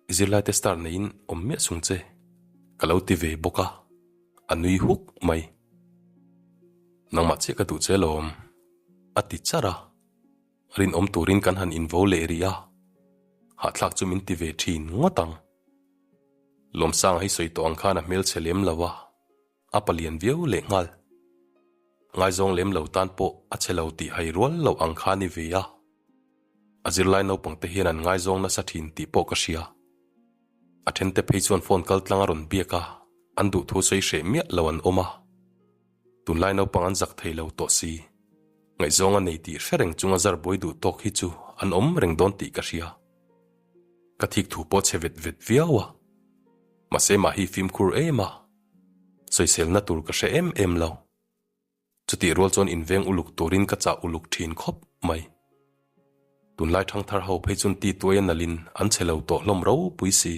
i zirlai te star neiin awm miah sung che, ka lo ti ve bawk a, a nui huk mai. Nangmah chiah ka duh che alawm, a ti char a, rinawm turin kan han invo leh rih a, hahthlak chu min ti ve thin ngawt ang. Lawmsanga hi sawi tawh ang khan a hmelchhe lem lo a, a palian viau leh nghal. Ngaizawng lem lo tan pawh a chhe lo tih hai rual loh ang kha ni ve a. A zirlai naupang te hian an ngaizawng nasa thin tih pawh ka hria. A thente phei chuan phone kal tlang a rawn biak a, an duhthu sawi hreh miah lo an awm a. Tunlai naupang an zak thei lo tawh si. Ngaihzawng a nei tih hre reng chunga zar buai duh tawk hi chu an awm reng dawn tih ka hria. Ka thik thu pawh chhe vet vet viau a. Mahse mah hi fimkhur em a. Sawiselna tur ka hre em em lo. Chutih rual chuan inveng uluk turin ka chah uluk thin khawp mai. Tunlai thangthar ho phei chuan ti tuai a nalhin an chhe lo tawh hlawm ropui si.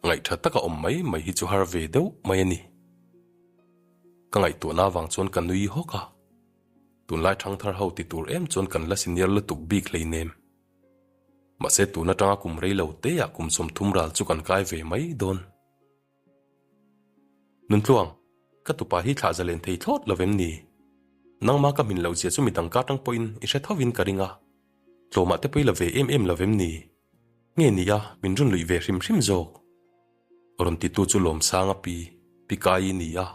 Ngaihtha taka awm mai mai hi chu har ve deuh mai a ni. Ka ngaihtuahna avang chuan ka nui hawk a. Tunlai thangthar ho ti tur em chuan kan la senior lutuk bik hleinem. Mahse tun atanga kum rei lo teah kum 30 ral chu kan kai ve mai dawn. Nuntluang, ka tupa hi thlah zalen thei thlawt lo vem ni? Nangma ka hmin loh zia chu midang ka atang pawhin i hre thovin ka ring a, tlawmah te pawh i la ve em em lo vem ni? Nge ni a, min rawn luih ve hrim hrim zawk? Rawn titu chu Lawmsanga pi, pi Kai i ni a.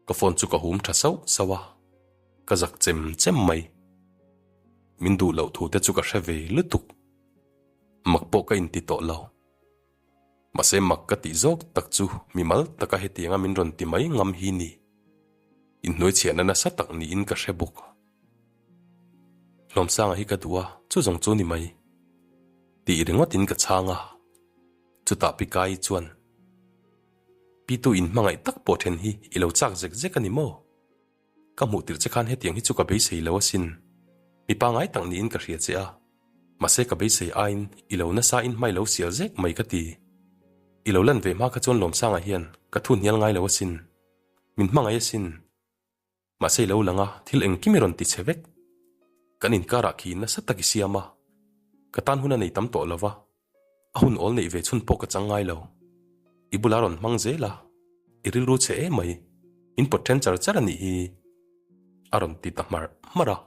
Ka phone chu ka hum tha sauh sauh a, ka zak chem chem mai. Min duh loh thu te chu ka hre ve lutuk. Mak pawh ka inti tawh lo. Mahse mak ka tih zawk tak chu mimal taka hetianga min rawn ti mai ngam hi ni. Inhnuaichhiahna nasa tak niin ka hre bawk. Hlawmsanga hi ka duh a, chu zawng chu ni mai. Tih ringawtin ka chhang a. Chutah Pi Kai chuan, Pi tu inhmangaih tak pawh then hi i lo chak zek zek a ni maw? Ka hmuh tirh che khan hetiang hi chu ka beisei lo asin. Mi pangai tak niin ka hria che a. Mahse ka beisei aiin i lo nasa in hmai lo sial zek mai ka ti. I lo lan ve hma kha chuan Lawmsanga hian ka thu hnial ngai lo asin. Min hmangaih asin. Mahse i lo lang a, thil engkim i rawn ti che vek. Kan inkarah khi nasa tak i siam a. Ka tan hun a nei tam tawh lo va. A hun awl neih ve chhun pawh ka chang ngai lo. I bula rawn hmang zel a, i rilru che em mai. Min pawt then char char a nih hi. A rawn ti ta hmarh hmarh a.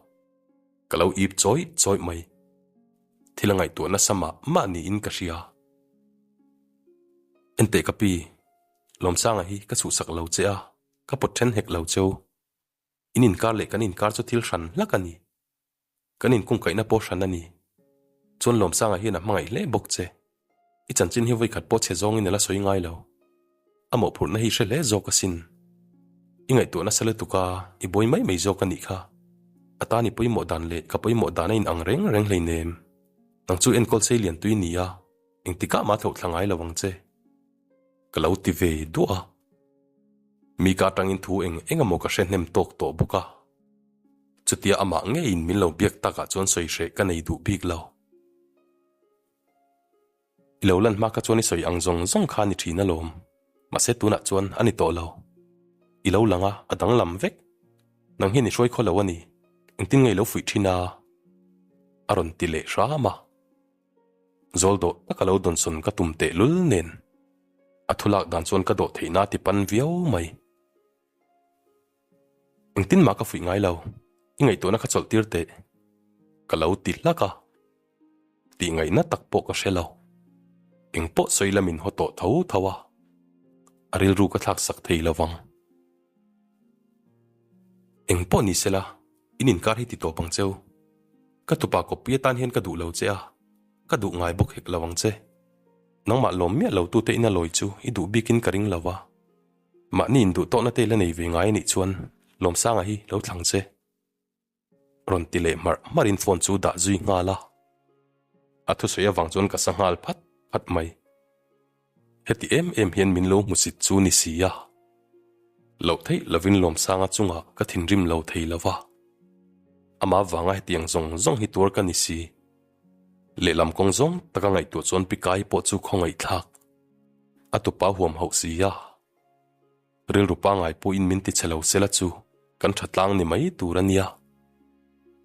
Ka lo ip chawih chawih mai. Thil a ngaihtuah nasa mah mah niin ka hria. Enteh ka pi, Lawmsanga hi ka chhuhsak lo che a, ka pawt then hek lo cheu. In inkar leh kan inkar chu thil hran hlak a ni. Kan inkungkaihna pawh hran a ni. Chuan Lawmsanga hian a hmangaih hle bawk che. I chanchin hi vawikhat pawh chhe zawngin a la sawi ngai lo. A mawhphurhna hi hre hle zawk asin. I ngaihtuah nasa lutuk a, i buai mai mai zawk a nih kha. A tan i pawimawh dan leh ka pawimawh dan a inang reng reng hleinem. Nang chu enkawl sei lian tui ni a, engtikah mah thlauh thla ngai lo ang che. Ka lo ti ve duah a. Mi ka atangin thu eng eng emaw ka hre hnem tawk tawh bawk a. Chutia amah ngeiin min lo biak takah chuan sawi hreh ka nei duh bik lo. I lo lan hma kha chuan i sawi ang zawng zawng kha a ni thin alawm. Mahse tunah chuan a ni tawh lo. I lo lang a, a danglam vek. Nang hian i hruai khaw lo a ni. Engtin nge i lo fuih thin a? A rawn ti leh hram a. Zawl dawh taka lo dawnsawn ka tum tehlul nen a thulak dan chuan ka dawh theihna a ti pan viau mai. Engtin mah ka fuih ngai lo, i ngaihtuahna kha chawlh tir teh. Ka lo ti hlak a, tih ngaihna tak pawh ka hre lo. Eng pawh sawi la min haw tawh tho tho a, a rilru ka thlak sak thei lo vang. Eng pawh ni sela, in inkar hi ti tawp ang cheu. Ka tupa kawppui atan hian ka duh lo che a, ka duh ngai bawk hek lo ang che. Nangmah lawm miah lo tute ina lawi chu i duh bikin ka ring lo va. Mahni induh tawhna te la nei ve ngai anih chuan Lawmsanga hi lo thlang che. Rawn ti leh hmarh hmarhin phone chu dah zui nghal a. A thusawi avang chuan ka sa nghal phat phat mai. Heti em em hian min lo hmusit chu ni si a. Loh theih lovin Lawmsanga chungah ka thinrim lo thei lo va. Amah vanga hetiang zawng zawng hi tuar ka ni si. Lehlam kawng zawng taka ngaihtuah chuan Pi Kai pawh chu khawngaihthlak. A tupa huam hauh si a. Rilru pangngai pawhin min ti che lo sela chu kan tha tlang ni mai tur a nia.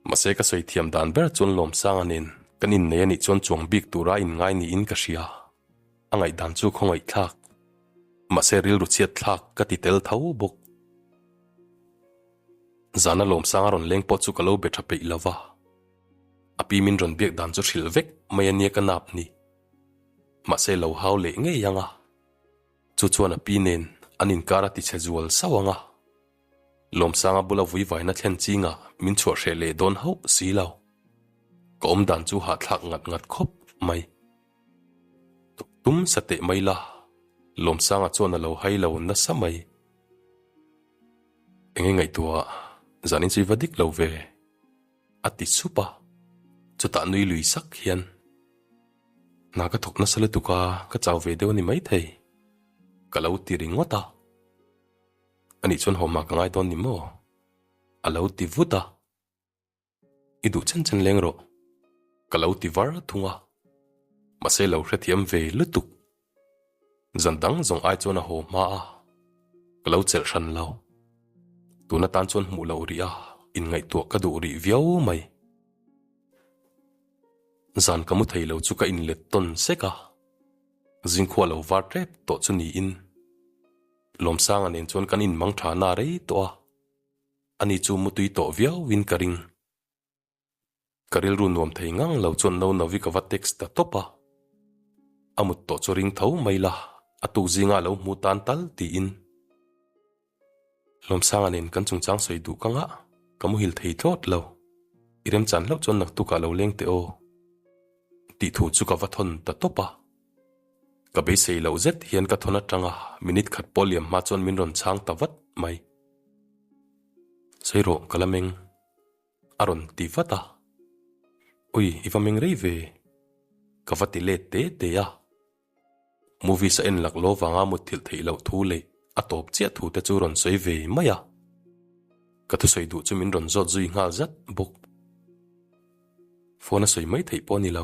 Mahse ka sawi thiam dan ber chuan Lawmsanga nen kan innei a nih chuan chuang bik tura inngai niin ka hria. A ngaihdan chu khawngaihthlak. Mahse rilru chhiat thlak ka ti tel tho bawk. Zana Lawmsanga rawn leng pawh chu ka lo be tha peih lo va. A pi min rawn biak dan chu hrilh vek mai a nia ka nap ni. Mahse lo hau leh ngei ang a. Chu chuan a pi nen an inkar a tichhe zual sauh ang a. Lawmsanga bula vuivaina thlen chingah min chhuah hreh leh dawn hauh si lo. Ka awm dan chu hahthlak ngat ngat khawp mai. Tum sa teh mai la, Lawmsanga chuan a lo hai lo nasa mai. Enge ngaihtuah zanin chu i va dik lo ve, a ti sup a, chutah nui lui sak hian, Hna ka thawk nasa lutuk a, ka chau ve deuh a ni maithei, ka lo ti ringawt a. Anih chuan haw hma ka ngai dawn ni maw? A lo ti vut a. I duh chen chen leng rawh, ka lo ti var thung a, mahse lo hrethiam ve lutuk. Zan dang zawng ai chuan a haw hma a, ka lo chelh hran lo. Tun atan chuan hmuh loh rih a, inngaihtuah ka duh rih viau mai. Zan ka mu thei lo chu ka inlet tawn sek a, zingkhua lo var tep tawh chu niin Lawmsanga nen chuan kan inmang tha na rei tawh a. Ani chu mutui tawh viauin ka ring. Ka rilru nuam thei ngang lo chuan no novi ka va text ta tawp a. A mut tawh chu ring tho mai la, a tuk zinga a lo hmu tan tal tiin. Lawmsanga nen kan chungchang sawi duh ka ngah, ka muhil thei tlawt lo. I remchan hlauh chuan naktukah lo leng teh aw. Tih thu chu ka va thawn ta tawp a. Ka beisei loh zet hian ka thawn atanga minute khat pawh liam hma chuan min rawn chhang ta vat mai. Sawi rawh ka la meng a rawn ti vat a. Ui i va meng rei ve ka va ti let te te a. Movies a en lak lo vanga mutthilh theih loh thu leh a tawp chiah thu te chu rawn sawi ve mai a. Ka thusawi duh chu min rawn zawt zui nghal zat bawk. Phone a sawi mai theih pawh a ni lo,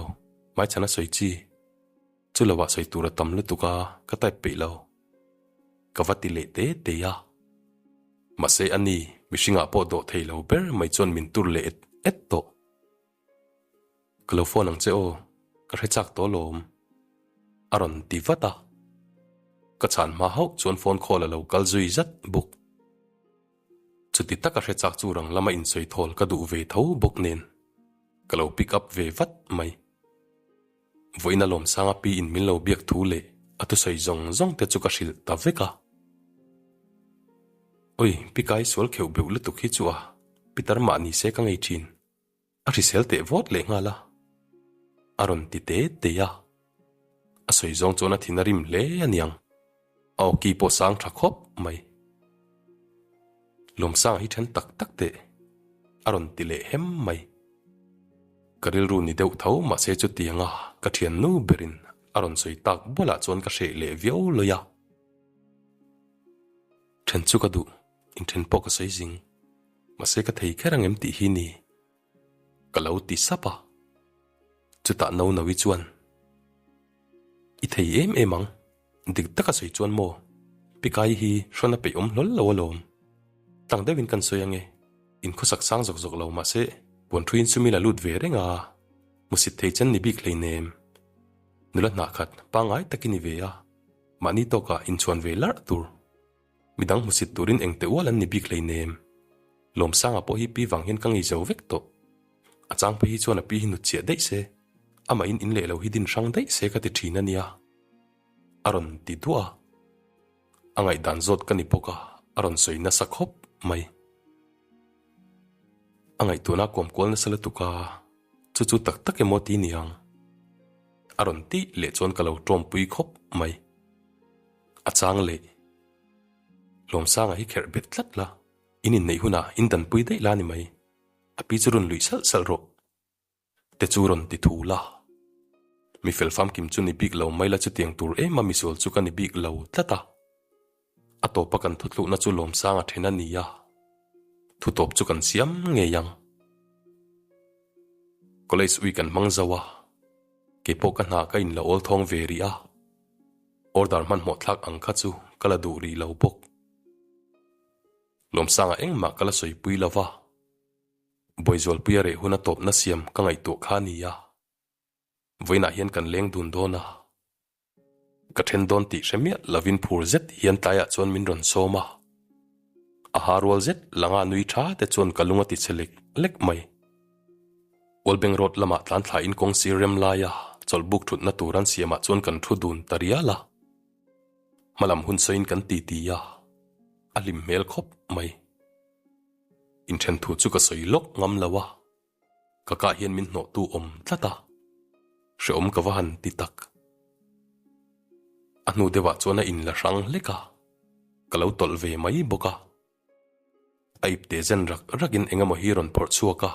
hmaichhan a sawi chi. Chu lovah sawi tur a tam lutuk a, ka type peih lo. Ka va ti leh te te a. Mahse a ni, mihringah pawh dawh thei lo ber mai chuan min tur leh et et tawh. Ka lo phone ang che aw, ka hre chak tawh alawm. A rawn ti vat a. Ka chhan hma hauh chuan phone call a lo kal zui zat bawk. Chuti taka hre chak chu rang lama insawi thawl ka duh ve tho bawk nen ka lo pick up ve vat mai. Vawiina Lawmsanga pi in min lo biak thu leh a thusawi zawng zawng te chu ka hrilh ta vek a. Oi, pi kai sual kheuh beuh lutuk hi chu a, Peter mah ni se ka ngei thin. A hrisel teh vawt leh nghal a, a rawn ti te te a. A sawi zawng chuan a thin a rim hle a niang. A awki pawh sang tha khawp mai. Lawmsanga hi then tak tak teh a rawn ti leh hem mai. Ka rilru ni deuh tho mahse chutianga ka thiannu berin a rawn sawi tak bualah chuan ka hreh leh viau lawi a. Then chu ka duh, inthen pawh ka sawi zing. Mahse ka thei kher ang em tih hi ni. Ka lo ti sap a. Chutah no no-i chuan, I thei em em ang, dik taka sawi chuan maw, Pikai hi hrawn a peih awm hlawl lo alawm. Tlang deuhin kan sawi ange, in khawsak sang zawk zawk lo mahse puan thuiin sum ila lut ve reng a, hmusit thei chen ni bik hleinem. Nula hnah khat pangngai takin i ve a, mahni tawkah inchhuan ve larh tur. Midang hmusit turin engte ual an ni bik hleinem. Lawmsanga pawh hi pi vang hian ka ngei zo vek tawh. A chang phei hi chuan a pi hi nut chiah daih se, amah in in leh lo hi din hrang daih se ka ti thin a nia. A rawn ti duah a. A ngaihdan zawt ka ni bawk a, a rawn sawi nasa khawp mai. A ngaihtuahna a kuam kual nasa lutuk a, chu chu tak tak emaw ti niang. A rawn tih leh chuan ka lo tawmpui khawp mai. A chang leh. Lawmsanga hi kherh bet tlat la, in inneih hunah in danpui daih la ni mai. A pi chu rawn luih salh salh rawh. Te chu rawn ti thu la. Mi fel famkim chu ni bik lo mai la chutiang tur em a misual chu ka ni bik lo tlat a. A tawpa kan thutluhna chu Lawmsanga then a ni a. Thutawp chu kan siam ngei ang. College ui kan hmang zo a. Keipawh ka hna ka inla awl thawng ve rih a. Order hmanhmawh thlak ang kha chu ka la duh rih lo bawk. Lawmsanga engmah ka la sawipui lo va, Bawizualpuia reh hun a tawpna siam ka ngaihtuah kha a ni a, vawiinah hian kan leng dun dawn a. Ka then dawn tih hre miah lovin phur zet hian tlaiah chuan min rawn sawm a. A ha rual zet langa nui tha te chuan ka lung a ti che lek lek mai. Ualbeng road lamah tlan thlain kawng sir rem laia chawlhbuk thutna tur an siamah chuan kan thu dun ta rial a. Hmalam hun sawiin kan ti ti a, a hlim hmel khawp mai. Inthen thu chu ka sawi lawk ngam lo a. Ka kah hian min hnawhtu awm tlat a, hreawm ka va han ti tak. A hnu deuhah chuan a inla hrang hlek a, ka lo tawlh ve mai bawk a. A ipte zen rak rakin eng emaw hi rawn phawrh chhuak a,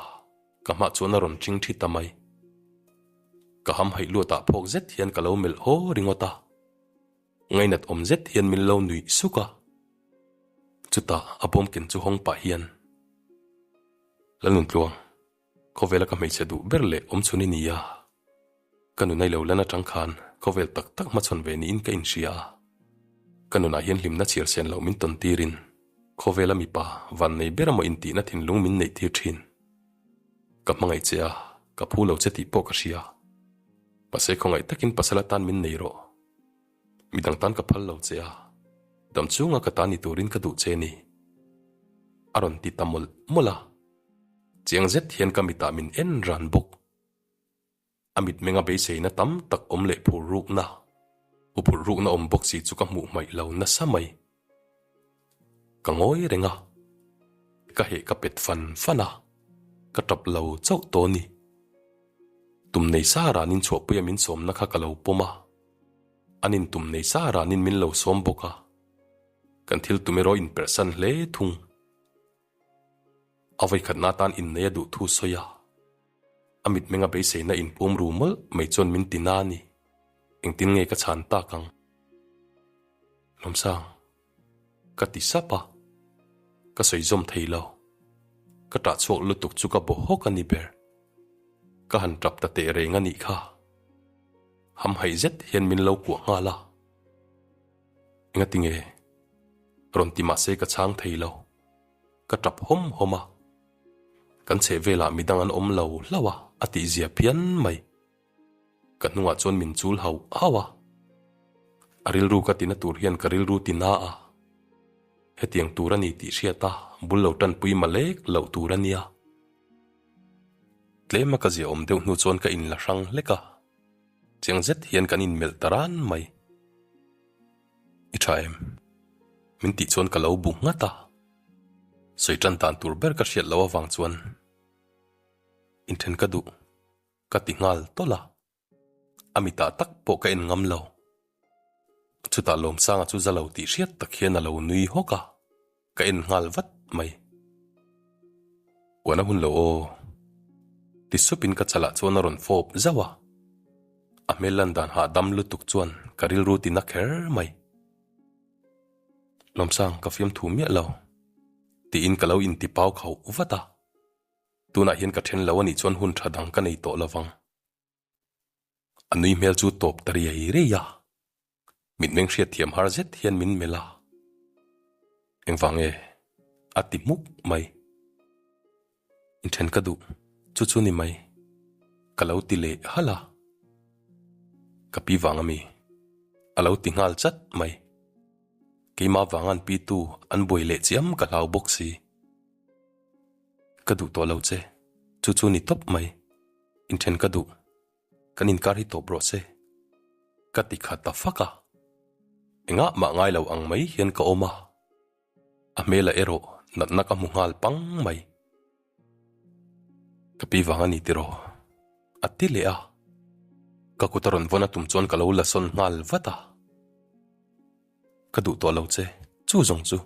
ka hmah chuan a rawn ṭing ṭhi ta mai. Ka ham haih luatah phawk zet hian ka lo melh haw ringawt a. Ngainat awm zet hian min lo nuih suk a. Chutah a bawmken chu hawng pah hian, Lalnuntluang, khawvela ka hmeichhe duh ber leh awmchhun i ni a. Ka nunai lo lan atang khan khawvel tak tak hmachhawn ve niin ka inhria a. Ka nunah hian hlimna chhiar sen loh min tawn tirin khawvela mipa van nei ber emaw intihna thinlung min neih tir thin. Ka hmangaih che a, ka phu lo che tih pawh ka hria. Mahse khawngaih takin pasal atan min nei rawh. Midang tan ka phal lo che a, dam chunga ka ta ni turin ka duh che ni. A rawn ti ta mawlh mawlh a, chiang zet hian ka mitah min en ran bawk. A mitmenga beiseina tam tak awm leh phur rukna, u phur rukna awm bawk si chu ka hmuh hmaih lo nasa mai. Ka ngawi reng a, ka heh ka pet fan fan a, ka tap lo chauh tawh a ni. Tum nei sa ranin chhuahpuia min sawmna kha ka lo pawm a, an in tum nei sa ranin min lo sawm bawk a, kan thil tum erawh inperhsan hle thung. A vawikhatna atan innei a duh thu sawi a, a mitmenga beiseina inpum ru mawlh mai chuan min ti na a ni. Engtin nge ka chhan tak ang? Lawmsang, ka ti sap a, ka sawi zawm thei lo. Ka ṭah chhuak lutuk chu ka bawh hawk a ni ber. Ka han ṭap ta teh reng a nih kha. Hamhaih zet hian min lo kuah nghal a. Engati nge? Rawn ti mahse ka chhang thei lo. Ka tap hawm hawm a. Kan chheh velah midang an awm lo hlauh a, a tih zia phian mai. Ka hnungah chuan min chul hauh hauh a. A rilru ka tina tur hian ka rilru ti na a. Hetiang tur a ni tih hriat a, bul lo tanpui malek loh tur a nia. Tlema ka zia awm deuh hnu chuan ka inla hrang hlek a. Chiang zet hian kan inmelh ta ran mai. I tha em? Min tih chuan ka lo bu nghat a. Sawi tan dan tur ber ka hriat loh avang chuan inthen ka duh ka ti nghal tawlh a. A mitah tak pawh ka en ngam lo. Chutah Lawmsanga chu za lo tih hriat tak hian a lo nui hawk a. Ka en nghal vat mai. Uan a hun lo aw. Ti supin ka chalah chuan a rawn fawp zauh a. A hmel lan dan hahdam lutuk chuan ka rilru ti na kher mai. Lawmsang ka fiamthu miah lo. Tiin ka lo inti pau khauh vat a. Tunah hian ka then lo anih chuan hun tha dang ka nei tawh lovang. A nui hmel chu tawp ta riai riai a. Mitmeng hriat thiam har zet hian min melh a. Engvang nge? A ti hmuk mai. Inthen ka duh, chu chu ni mai. Ka lo ti leh halh a. Ka pi vang ami? A lo ti nghal chat mai. Keimah vang an pi tu an buai leh chiam ka hlau bawk si. Ka duh tawh lo che, chu chu ni tawp mai. Inthen ka duh. Kan inkar hi tawp rawh se. Ka ti khat ta fak a. Engah mah ngai lo ang mai hian ka awm a. A hmela erawh natna ka hmu nghal pang mai. Ka pi vang a ni tiraw? A ti leh a. Ka kut a rawn vawn a tum chuan ka lo la sawn nghal vat a. Ka duh tawh lo che, chu zawng chu.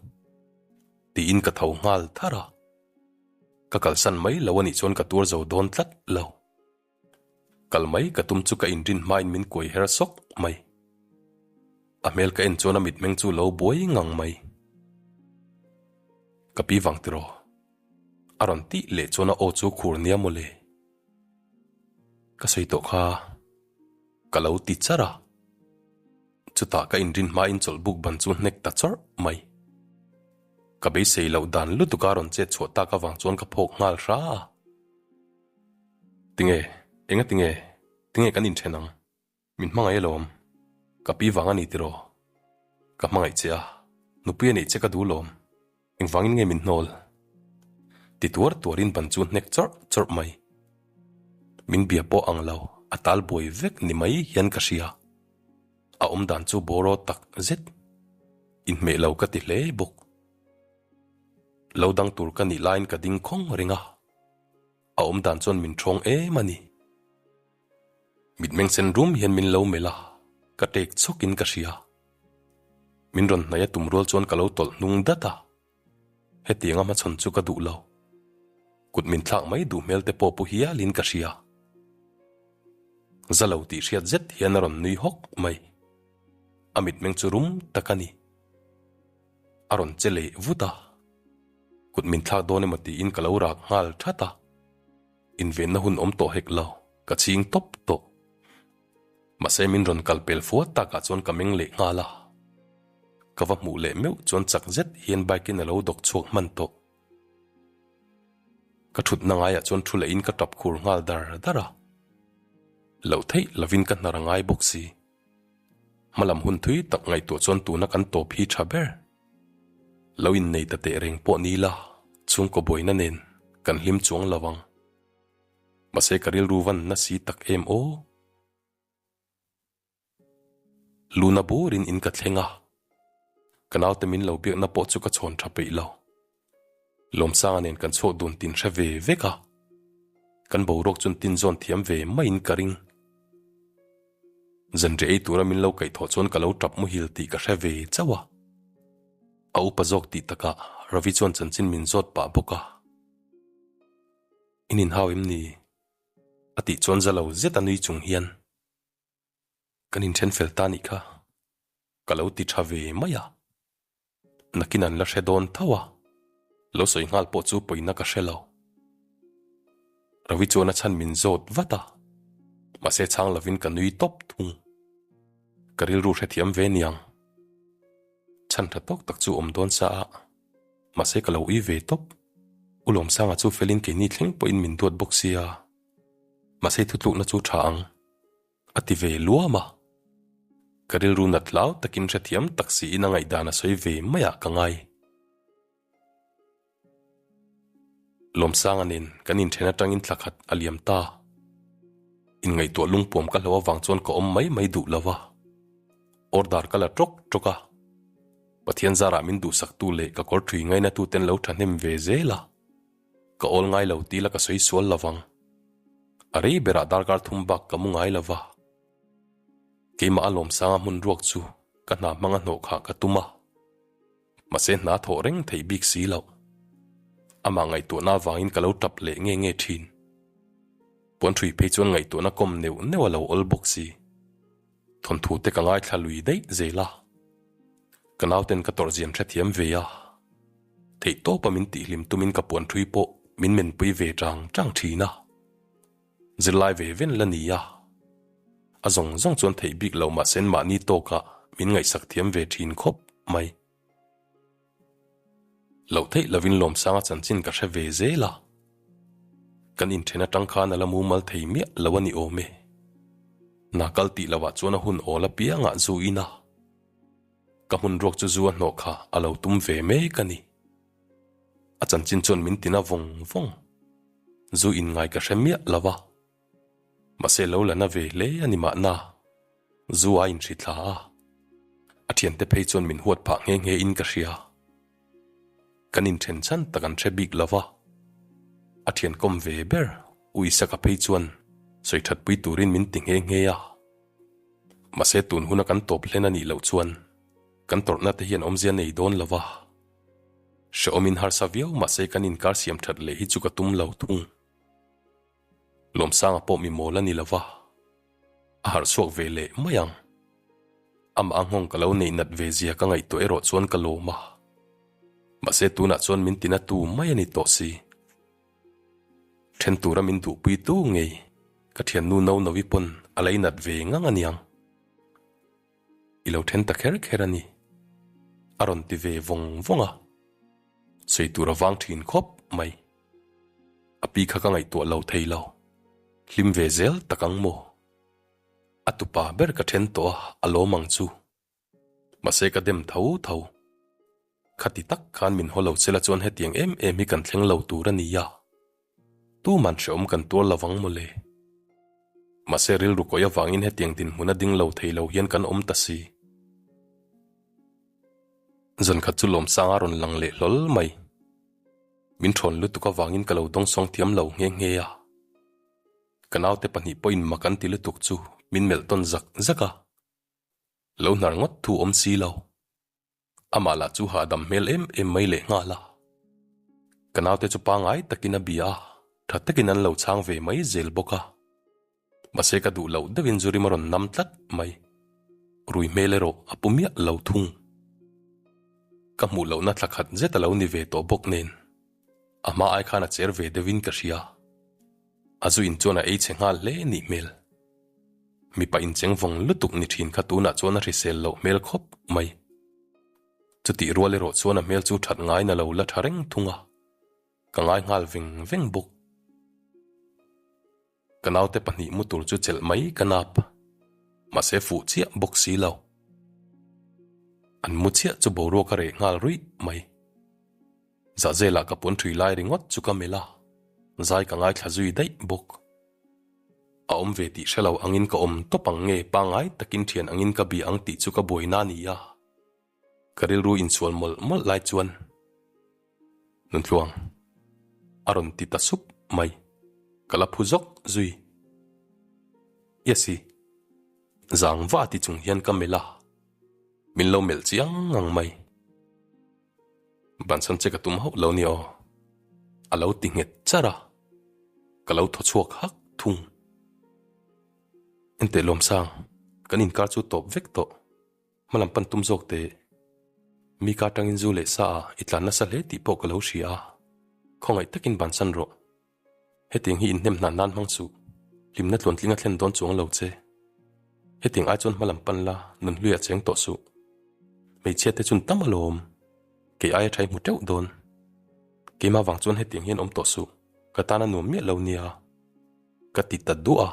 Tiin ka tho nghal tharh a. Ka kalsan mai lo a nih chuan ka tuar zo dawn tlat lo. Kal mai ka tum chu ka inrin hmain min kuai her sawk mai. A hmel ka en chuan a mitmeng chu lo buai ngang mai. Ka pi vang tiraw? A rawn tih leh chuan a aw chu khur nia mawle. Ka sawi tawh kha ka lo ti char a. Chutah ka inrin hmain chawlhbuk ban chu hnek ta chawrh mai. Ka beisei loh dan lutuk a rawn chet chhuah tak avang chuan ka phawk nghal hra a. Tinge? Enga tinge? Tinge kan inthen ang? Min hmangaih alawm. Ka pi vang a ni tiraw? Ka hmangaih che a, nupui a neih che ka duh lawm. Engvangin nge min hnawl? Ti tuar tuarin ban chu hnek chawrh chawrh mai. Min bia pawh ang lo, a tal buai vek ni mai hian ka hria. A awmdan chu bawraw tak zet. Inhmeh lo ka ti hle bawk. Lo dang tur ka nih laiin ka ding khawng reng a. A awm dan chuan min ṭhawng em a ni. Mitmeng sen rum hian min lo melh a, ka tek chhawkin ka hria. Min rawn hnaih a tum rual chuan ka lo tawlh hnung dat a. Hetiang a hmachhawn chu ka duh lo. Kut min thlak mai duh hmel te pawh pu hialin ka hria. Za lo tih hriat zet hian a rawn nui hawk mai. A mitmeng chu rum tak a ni. A rawn che leh vut a. Kut min thlak dawn emaw tiin ka lo rak nghal that a. Invenna hun awm tawh hek lo, ka chhing tawp tawh. Mahse min rawn kal pel fuat takah chuan ka meng leh nghal a. Ka va hmuh leh meuh chuan chak zet hian bike in a lo dawk chhuak hman tawh. Ka thutna ngaiah chuan thu lehin ka tap khur nghal dar dar a. Loh theih lovin ka hnar a ngai bawk si. Hmalam hun thui tak ngaihtuah chuan tuna kan tawp hi tha ber. Lo innei ta teh reng pawh ni la, chhungkaw buaina nen kan hlim chuang lo ang. Mahse ka rilru van na si tak em aw. Luna burin in ka thleng a, ka naute min lo biakna pawh chu ka chhawn tha peih lo. Lawmsanga nen kan chhuak dun tin hre ve vek a, kan boruak chuan tin zawn thiam ve maiin ka ring. Zanriah ei tura min lo kaihthawh chuan ka lo tap muhil tih ka hre ve chauh a. A upa zawk tih takah Ravi chuan chanchin min zawt pah bawk a. In inhau em ni? A tih chuan za lo zet a nui chung hian kan inthen fel ta nih kha ka lo ti tha ve mai a. Nakin an la hre dawn tho a, lo sawi nghal pawh chu pawina ka hre lo. Ravi chuan a chhan min zawt vat a, mahse chhang lovin ka nui tawp thung. Ka rilru hrethiam ve niang. Chhan tha tawk tak chu awm dawn sa a, mahse ka lo ui ve tawp. U Lawmsanga chu felin keini thleng pawhin min duat bawk sia, mahse thutlukna chu tha ang. A ti ve luam a. Ka rilru nat hlau takin hrethiam tak siin a ngaihdan a sawi ve maiah ka ngai. Lawmsanga nen kan inthen atangin thla khat a liam ta. Inngaihtuah lungpuam ka hlo avang chuan ka awm mai mai duh lo va. Order ka la tawk tawk a. Pathian zarah min duhsaktu leh ka kawr thui ngainatuten lo thahnem ve zel a. Ka awl ngai lo tila ka sawi sual lovang. A rei berah darkar thum bak ka mu ngai lova. Keimah a lawmsanga hmun ruak chu ka hna hmanga hnawh khah ka tum a. Mahse hna thawh reng theih bik si loh. Amah ngaihtuahna avangin ka lo tap leh nge nge thin. Puanṭhui phei chuan ngaihtuahna kawm neuh neuh a lo awl bawk si. Thawnthu te ka ngaithla lui daih zel a. Ka nauten ka tawrhzian hrethiam ve a. Theih tawpa min tihhlim tumin ka puanṭhui pawh min menpui ve ṭang ṭang ṭhin a. Zirlai ve ven la ni a. A zawng zawng chuan theih bik lo mahse mahni tawkah min ngaihsak thiam ve ṭhin khawp mai. Loh theih lovin Lawmsanga chanchin ka hre ve zel a. Kan inthen atang khan a la mumal thei miah lo a ni awm e. Hna kal tih lovah chuan a hun awl apiangah zu in a. Ka hmun ruak chu zu a hnawh kha a lo tum ve mek a ni. A chanchin chuan min tina vawng vawng. Zu in ngai ka hre miah lo va. Mahse lo la na ve hle a ni mahna. Zu a inhri thla a. A thiante phei chuan min huat phah nghe nghe in ka hria. Kan inthen chhan tak an hre bik lo va. A thian kawm ve ber U Isaka phei chuan sawi thatpui turin min ti nghe nghe a. Mahse tun huna kan tawp hlen a nih loh chuan kan tawrhna te hian awmzia nei dawn lo va. Hrehawmin harsa viau mahse kan inkar siam that leh hi chu ka tum lo thung. Lawmsanga pawh mi mawl a ni lo va, a harh chhuak ve leh mai ang. Amah a nghawng ka lo neih nat ve zia ka ngaihtuah erawh chuan ka lawm a. Mahse tunah chuan min tina tu mai a ni tawh si. Then tura min duhpui tu ngei ka thiannu no novi pawn a lei nat ve ngang aniang. I lo then ta kher kher a ni. A rawn ti ve vawng vawng a. Sawi tur a vang thin khawp mai. A pi kha ka ngaihtuah lo thei lo. Hlim ve zel tak ang maw? A tupa ber ka then tawh a, a lawm ang chu. Mahse ka dem tho tho. Khati tak khan min haw lo sela chuan hetiang em em hi kan thleng lo tur a nia. Tuman hrehawm kan tuar lo vang mawle. Mahse rilru kawih avangin hetiang dinhmun a ding lo thei lo hian kan awm ta si. Zankhat chu Lawmsanga rawn lang leh hlawl mai. Min thawn lutuk avangin ka lo dawngsawng thiam lo nghe nghe a. Ka naute pahnih pawhin mak an ti lutuk chu min melh tawn zak zak a. Lo hnar ngawt thu awm si lo. Amah lah chu hahdam hmel em em mai leh nghal a. Ka naute chu pangai takin a bia a, tha takin an lo chhang ve mai zel bawk a. Mahse ka duh loh deuhin Zurim a rawn nam tlat mai. Rui hmel erawh a pu miah lo thung. Ka hmuh lohna thla khat zet a lo ni ve tawh bawk nen, a hma ai khan a cher ve deuhin ka hria. A zu in chuan a ei chhe nghal hle nih hmel. Mipa incheng vawng lutuk ni thin kha tunah chuan a hrisel loh hmel khawp mai. Chutih rual erawh chuan a hmel chu that ngain a lo la tha reng thung a, ka ngai nghal veng veng bawk. Ka naute pahnih mu tur chu chelh mai ka nap, mahse fuh chiah bawk si lo. An mu chiah chu boruak a reh nghal ruih mai. Zahzelah ka puan ṭhui lai ringawt chu ka melh a, zai ka ngaithla zui daih bawk. A awm ve tih hre lo angin ka awm tawp ang nge pangngai takin ṭhian angin ka bia ang tih chu ka buaina a ni a. Ka rilru insual mawlh mawlh lai chuan Nuntluang a rawn ti ta sup mai. Ka la phu zawk zui. Yes-i, zang va ti chung hian ka melh a, min lo melh chiang ngang mai. Bansan che ka tum hauh lo ni aw, a lo ti nghet char a, ka lo thaw chhuak hak thung. Enteh Lawmsang, kan inkar chu tawp vek tawh, hmalam pan tum zawk teh. Mi ka atangin zu leh sa ah i tlan nasa hle tih pawh ka lo hria a, khawngaih takin bansan rawh. Hetiang hi inhnem hnan nan hmang suh, hlimna tluantling a thlen dawn chuang lo che. Hetiang ai chuan hmalam pan la, nun hlui a cheng tawh suh. Hmeichhia te chun tam alawm, kei aia tha i hmu teuh dawn. Keimah vang chuan hetiang hian awm tawh suh, ka tan a nuam miah lo nia, ka ti ta duah a.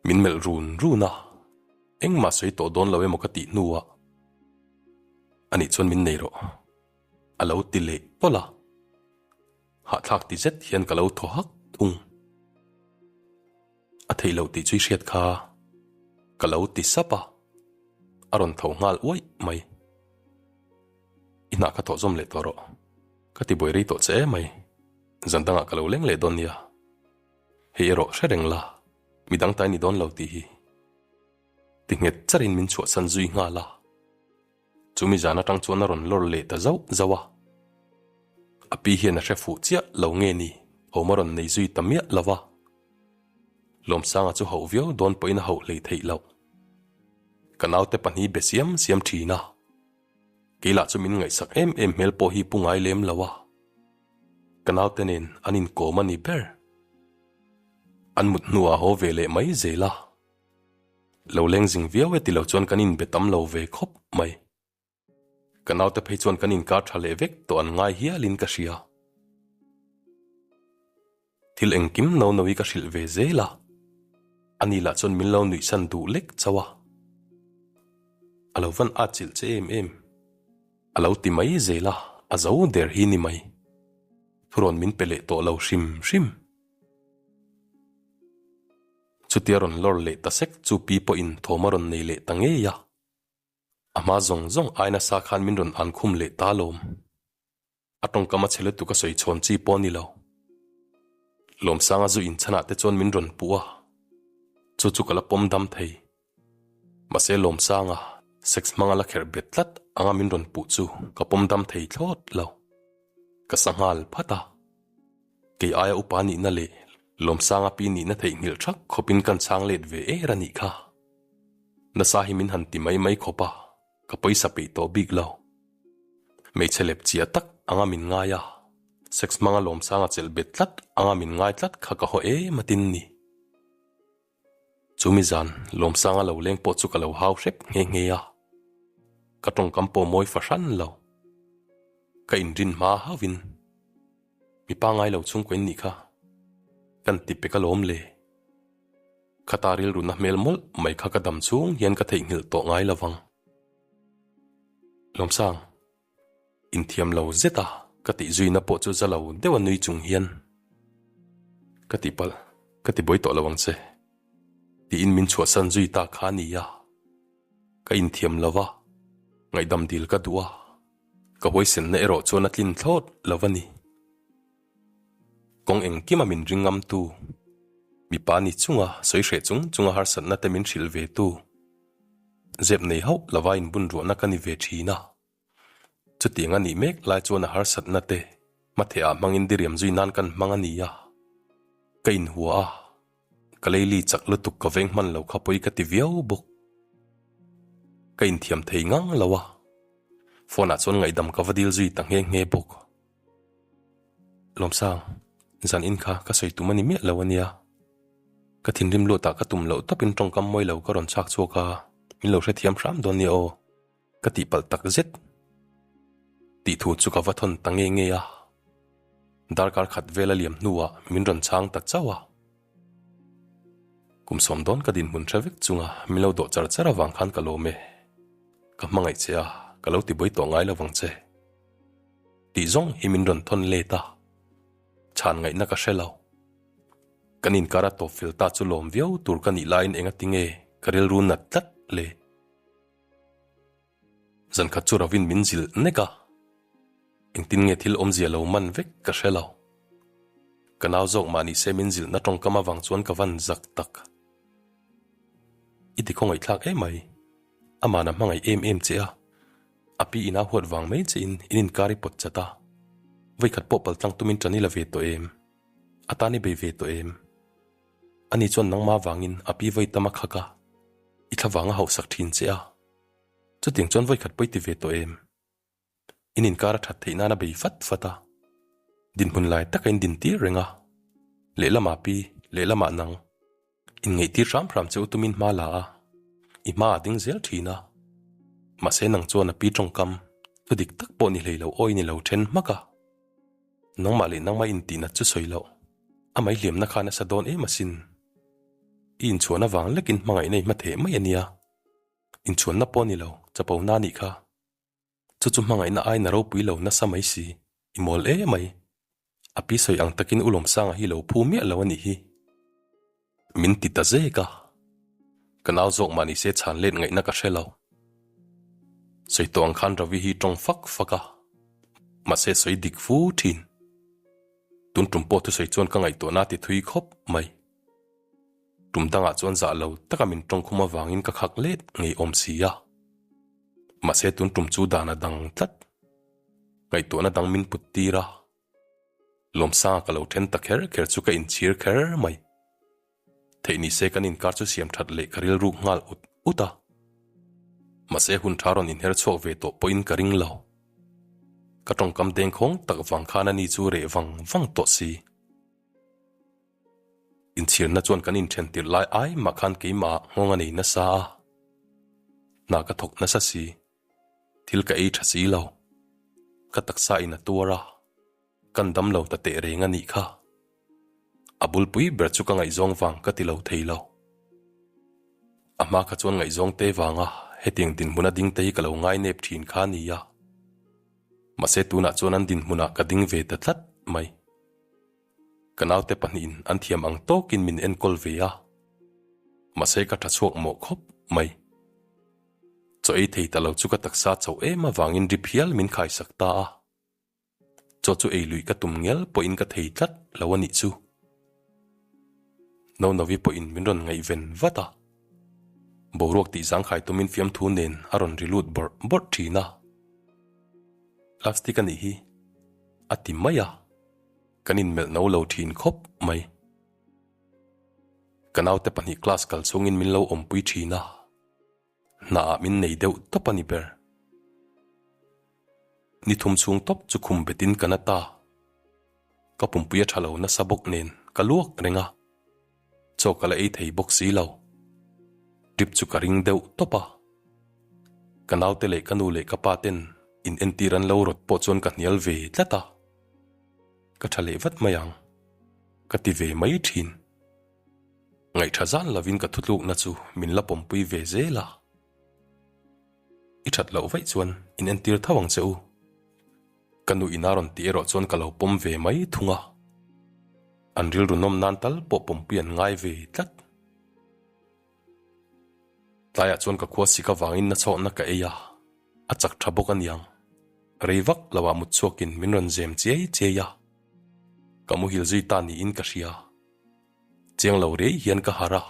Min melh run run a, engmah sawi tawh dawn lo emaw ka tih hnuah anih chuan min nei rawh a lo ti leh tawlh a, hahthlak ti zet hian ka lo thaw hak thung. A theih loh tih chu i hriat kha ka lo ti sap a, a rawn tho nghal uaih mai. I hnah kha thawh zawm leh tawh rawh, ka ti buai rei tawh che emai, zan dangah ka lo leng leh dawn nia. Hei erawh hre reng la, midang ta i ni dawn lo tih hi. Ti nghet charin min chhuahsan zui nghal a. Chumi zan atang chuan a rawn lawr leh ta zauh zauh a. A pi hian a hre fuh chiah lo nge ni, awm a rawn nei zui ta miah lo va. Lawmsanga chu hauh viau dawn pawhin a hauh hlei theih loh. Ka naute pahnih be siam siam thin a. Kei lah chu min ngaihsak em em hmel pawh hi pu ngai lem lo a. Ka naute nen an inkawm a ni ber. An mut hnuah haw ve leh mai zel a. Lo leng zing viau e ti lo chuan kan inbe tam lo ve khawp mai. Ka naute phei chuan kan inkar tha leh vek tawh an ngai hialin ka hria. Thil engkim no no hi ka hrilh ve zel a, ani lah chuan min lo nuihsan duh lek chauh a. A lo van atchilh che em em. A lo ti mai zel a, a zo der hi ni mai. Thurawn min pe leh tawh lo hrim hrim. Chutia rawn lawr leh ta sek chu pi pawhin thawm a rawn nei leh ta ngei a. A hma zawng zawng ai nasa khan min rawn ankhum leh ta lawm. A tawngkam a chhe lutuk a sawi chhawn chi pawh a ni lo. Lawmsanga zu inchhanah te chuan min rawn puh a, chu chu ka la pawm dam thei. Mahse Lawmsanga sex hmanga la kherh bet tlat anga min rawn puh chu ka pawm dam thei thlawt lo. Ka sa nghal phat a. Kei aia upa nihna leh Lawmsanga pi nihna theihnghilh thak khawpin kan chhang let ve er a nih kha. Nasa hi min han ti mai mai khawp a. Ka pawisa peih tawh bik lo. Hmeichhe lep chiah tak anga min ngai a, sex hmanga lawmsanga chelh bet tlat anga min ngai tlat kha ka haw em atin ni. Chumi zan lawmsanga lo leng pawh chu ka lo hau hrep nghe nghe a, ka tawngkam pawh mawi fahran lo. Ka inrin hma hauhin mipa ngai lo chhungkaw in nih kha kan ti pek alawm le. Khata rilruna hmel mawlh mai kha ka dam chhung hian ka theihnghilh tawh ngai lo vang. Lawmsang, inthiam lo zet a ka tih zuina pawh chu za lo deuh a nui chung hian ka tihpalh ka ti buai tawh lo ang che tiin min chhuahsan zui ta kha a ni a. Ka inthiam lo va, ngaihdam dil ka duh a, ka huaisenna erawh chuan a tlin thlawt lo a ni. Kawng engkima min ring ngamtu, mipa ni chunga sawi hreh chung chunga harsatna te min hrilh ve tu, zep nei hauh lova inbun ruahna ka ni ve thin a. Chutiang a nih mek lai chuan a harsatna te hmatheh ah hmangin diriam zui nan kan hmang a ni a. Ka inhua a, ka leili chak lutuk ka veng hman lo kha pawi ka ti viau bawk. Ka inthiam thei ngang lo a, phone ah chuan ngaihdam ka va dil zui ta nghe nghe bawk. Lawmsang, zan in kha ka sawi tum a ni miah lo a nia. Ka thinrim luatah ka tum loh tawpin tawngkam mawi lo ka rawn chhak chhuak a, min lo hrethiam hram dawn nia aw. Ka tihpalh tak zet tih thu chu ka va thawn ta nge nge a. Darkar khat vel a liam hnuah min rawn chhang ta chauh a. Kum sawm dawn ka dinhmun hre vek chunga min lo dawh char char avang khan ka lawm e. Ka hmangaih che a, ka lo tibuai tawh ngai lovang che. Tih zawng hi min rawn thawn let a, chhan ngaihna ka hre lo. Kan inkar a tawp fel ta chu lawm viau tur ka nih laiin engati nge ka rilru nat tlat le? Zan khat chu Ravin min zilh nek a, engtin nge thil awmzia lo man vek ka hre lo. Ka nau zawk mah nise min zilhna tawngkam avang chuan ka van zak tak. I ti khawngaihthlak emai, aman a hmangaih em em che a, a pi ina huat vang mai che in in inkar i pawt chat a, vawikhat pawh paltlang tumin tan i la ve tawh em? A tan i bei ve tawh em? Ani chuan nangmah vangin a pi vawi tam a khak a, i thla vang a hauhsak thin che a. Chutiang chuan vawikhat pawi ti ve tawh em? In inkar a that theih nan a bei fat fat a. Dinhmun lai taka in din tir reng a. Lehlamah pi, lehlamah nang. Inngaihtir hram hram che u tumin hma la a, i hma a ding zel thin a. Mahse nang chuan a pi tawngkam, thu dik tak pawh ni hlei lo awi ni lo then hmak a. Nangmah leh nangmah intih nat chu sawi loh. A mai hliamna kha nasa dawn em asin. I inchhuahna vang lekin hmangaihna i hma theh mai a nia. Inchhuanna pawh ni lo, chapona nih kha. Chu chu hmangaihna aina ropui lo nasa mai si, i mawl e mai. A pi sawi ang takin U Lawmsanga hi lo phu miah lo a nih hi. Min ti ta zek a. Ka nau zawk mah nise chhan let ngaihna ka hre lo. Sawi tawh ang khan Ravi hi tawng fak fak a. Mahse sawi dik fu thin. Tun tum pawh thusawi chuan ka ngaihtuahna a ti thui khawp mai. Tum dangah chuan zah lo taka min tawngkhum avangin ka khak let ngei awm si a. Mahse tun tum chu dan a dang tlat. Ngaihtuahna dang min put tir a. Lawmsanga ka lo then ta kher kher chu ka inchhir kher mai. Theih ni se kan inkar chu siam that leh ka rilruk nghal ut ut a. Mahse hun tha rawn inher chhuak ve tawh pawhin ka ring lo. Ka tawngkam dengkhawng tak vang khan ani chu reh vang vang tawh si. Inchhirna chuan kan inthen tirh lai ai mah khan keimah nghawng a nei nasa a, hna ka thawk nasa si, thil ka ei tha si lo, ka taksa in a tuar a, kan dam lo ta teh reng a nih kha. A bulpui ber chu ka ngaihzawng vang ka ti lo thei lo. A hma kha chuan ngaihzawng te vanga hetiang dinhmuna ding te hi ka lo ngainep thin kha a ni a, mahse tunah chuan an dinhmunah ka ding ve ta tlat mai. Ka naute pahnihin an thiam ang tawkin min enkawl ve a, mahse ka tha chhuak mawh khawp mai. Chaw ei thei ta lo chu ka taksa chauh em avangin drip hial min khaisak ta a, chaw chu ei luih ka tum ngial pawhin ka thei tlat lo a nih chu. Nonovi pawhin min rawn ngaihven vat a, boruak tih zangkhai tumin fiamthu nen a rawn ri lut bawrh bawrh thin a. Lipstick a nih hi a ti mai a. Kan inmelh no lo thin khawp mai. Ka naute pahnih class kal chungin min lo awmpui thin a, hnaah min nei deuh tawp a ni ber. Ni thum chhung tawp chu khum betin ka na ta. Ka pumpui a tha lo nasa bawk nen ka luak reng a, chaw ka la ei thei bawk si lo. Drip chu ka ring deuh tawp a. Ka naute leh ka nu leh ka pa ten in entir an lo rawt pawh chuan ka hnial ve tlat a. Ka tha leh vat mai ang, ka ti ve mai thin. Ngaihṭha zan lovin ka thutlukna chu min la pawmpui ve zel a. I ṭhat loh vaih chuan in entir tho ang che u. Ka nu ina rawn tih erawh chuan ka lo pawm ve mai thung a. An rilru nawm nan tal pawh pawmpui an ngai ve tlat. Tlaiah chuan ka khua sik avangin nachhawkna ka ei a, a chak tha bawk aniang. Rei vak loah mut chhuakin min rawn zem chiai chiai a. Ka muhil zui ta niin ka hria. Chiang lo rei hian ka harh a.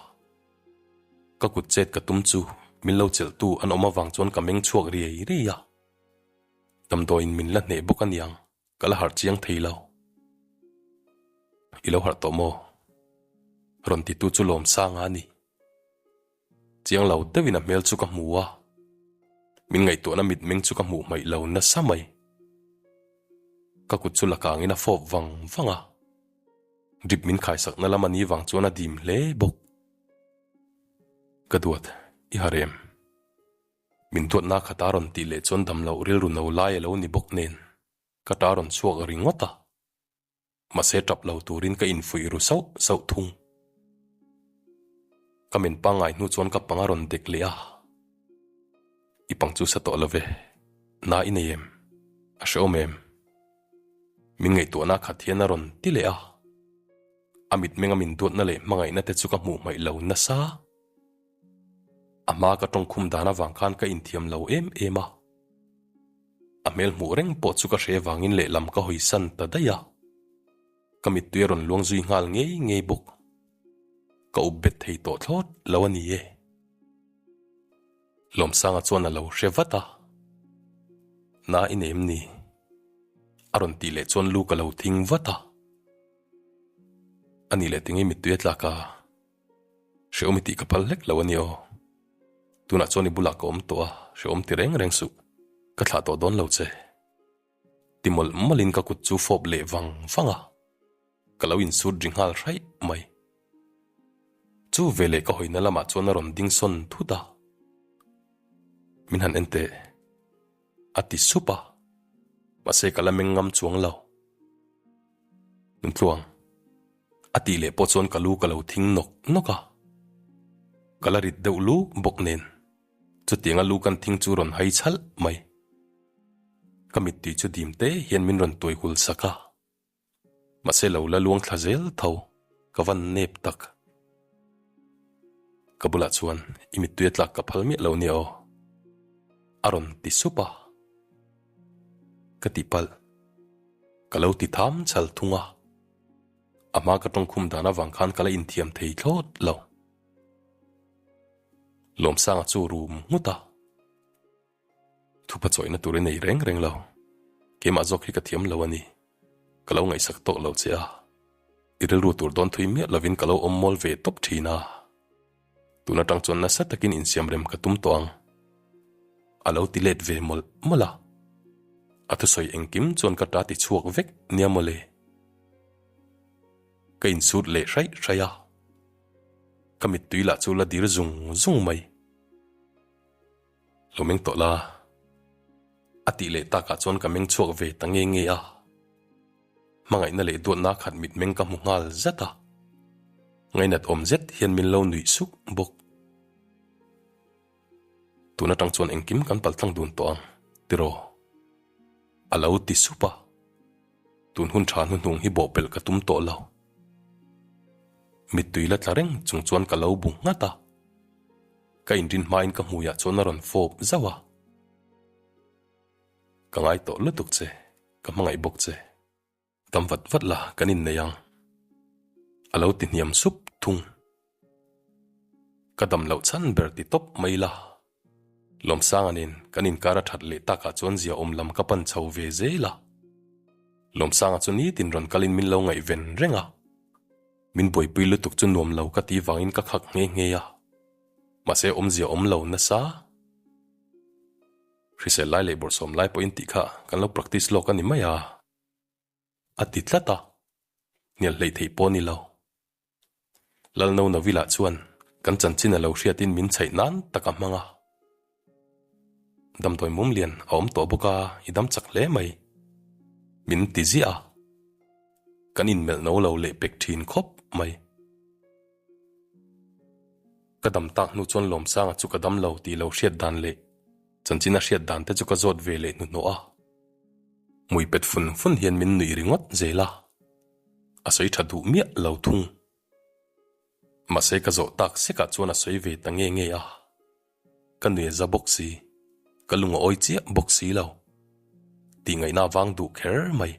Ka kut chet ka tum chu min lo chelhtu an awm avang chuan ka meng chhuak riai riai a. Damdawiin min la hneh bawk aniang, ka la harh chiang thei lo. I lo harh tawh maw? Rawn titu chu Lawmsanga a ni. Chiang lo deuhin a hmel chu ka hmu a, min ngaihtuahna mitmeng chu ka hmuh hmaih lo nasa mai. Ka kut chu la kangin a fawp vang vang a, drip min khaisakna lam a ni vang chuan a dim hle bawk. Ka duat, i harh em? Min duatna khata rawn tih leh chuan damloh rilru no lai a lo ni bawk nen, ka ta rawn chhuak ringawt a. Mahse tap lo turin ka infuih ru sauh sauh thung. Ka men pangngai hnu chuan ka pang a rawn dek leh a. I pang chu sa tawh lo ve. Na i nei em? A hrehawm em? Min ngaihtuahna khat hian a rawn ti leh a. A mitmenga min duatna leh hmangaihna te chu ka hmuh hmaih lo nasa. A hma ka tawngkhum dan avang khan ka inthiam lo em em a. A hmel hmuh reng pawh chu ka hre vangin lehlam ka hawi san ta daih a. Ka mittui a rawn luang zui nghal ngei ngei bawk. Ka up bet thei tawh thlawt lo a ni e. Lawmsanga chuan a lo hre vat a. Na i nei em ni? A rawn tih leh chuan lu ka lo thing vat a. A nih leh tinge mittui a tlak a? Hrehawm i tih ka phal hlek lo a ni aw. Tunah chuan i bulah ka awm tawh a, hrehawm ti reng reng suh. Ka thlah tawh dawn lo che. Ti mawlh mawlhin ka kut chu fawp leh vang vang a, ka lo insut ri nghal hraih mai. Chu veleh ka hawina lamah chuan a rawn ding sawn thut a. Min han en teh. A ti sup a, mahse ka la meng ngam chuang lo. Nutluang. A tih leh pawh chuan ka lu ka lo thing nawk nawk a, ka la rit deuh lu bawk nen chutianga lu kan thing chu rawn hai chhalh mai. Ka mittui chu dim te hian min rawn tuai hul sak a, mahse lo la luang thla zel tho ka van nep tak. Ka bulah chuan i mittui a tlak ka phal miah lo nia aw, a rawn ti sup a, ka tihpalh. Ka lo ti tham chhal thung a. A hma ka tawngkhum dan avang khan ka la inthiam thei thlawt lo. Lawmsanga chu rum nghut a. Thupa chawihna tur i nei reng reng lo. Keimah zawk hi ka thiam lo a ni. Ka lo ngaihsak tawk lo che a. I rilru tur dawn thui miah lovin ka lo awm mawl ve tawp thin a. Tun atang chuan nasa takin insiam rem ka tum tawh ang. A lo ti let ve mawlh mawlh a. A thusawi engkim chuan ka ta ti chhuak vek nia mawle. Ka insut leh hraih hraih a. Ka mittui lah chu la dir zung zung mai. Lo meng tawh la. A tih leh takah chuan ka meng chhuak ve ta nge nge a. Hmangaihna leh duatna khat mitmeng ka hmu nghal zat a. Ngainat awm zet hian min lo nuih suk bawk. Tun atang chuan engkim kan paltlang dun tawh ang, tiraw? A lo ti sup a. Tun hun tha hnuhnung hi bawhpelh ka tum tawh lo. Mittui la tla reng chung chuan ka lo bu nghat a. Ka inrin hmain ka hmuiah chuan a rawn fawp zauh a. Ka ngai tawh lutuk che, ka hmangaih bawk che. Dam vat vat la kan innei ang. A lo ti hniam sup thung. Ka dam loh chhan ber ti tawp mai la. Lawmsanga nen kan inkar a that leh takah chuan zia awm lam ka pan chho ve zel a. Lawmsanga chu nitin rawn kalin min lo ngaihven reng a. Min buaipui lutuk chu nuam lo ka ti vangin ka khak nghe nghe a. Mahse awmzia awm lo nasa. Hrisel lai leh bawrhsawm lai pawhin tih kha kan lo practice lawk a ni mai a, a ti tlat a, hnial hleih theih pawh a ni lo. Lalno Novila chuan kan chanchin a lo hriatin min chhaih nan tak a hmang a. Damdawi mum lian a awm tawh bawk a, i dam chak hle mai. Min ti ziah a, kan inmelh no lo leh pek thin khawp mai. Ka dam tak hnu chuan Lawmsanga chu ka dam lo tih lo hriat dan leh chanchin a hriat dan te chu ka zawt ve leh hnuhnawh a. Hmui pet fun fun hian min nuih ringawt zel a, a sawi tha duh miah lo thung. Mahse ka zawh tak sekah chuan a sawi ve ta nge nge a. Ka nui a za bawk si, ka lung a awi chiah bawk si lo. Tih ngaihna a vang duh kher mai.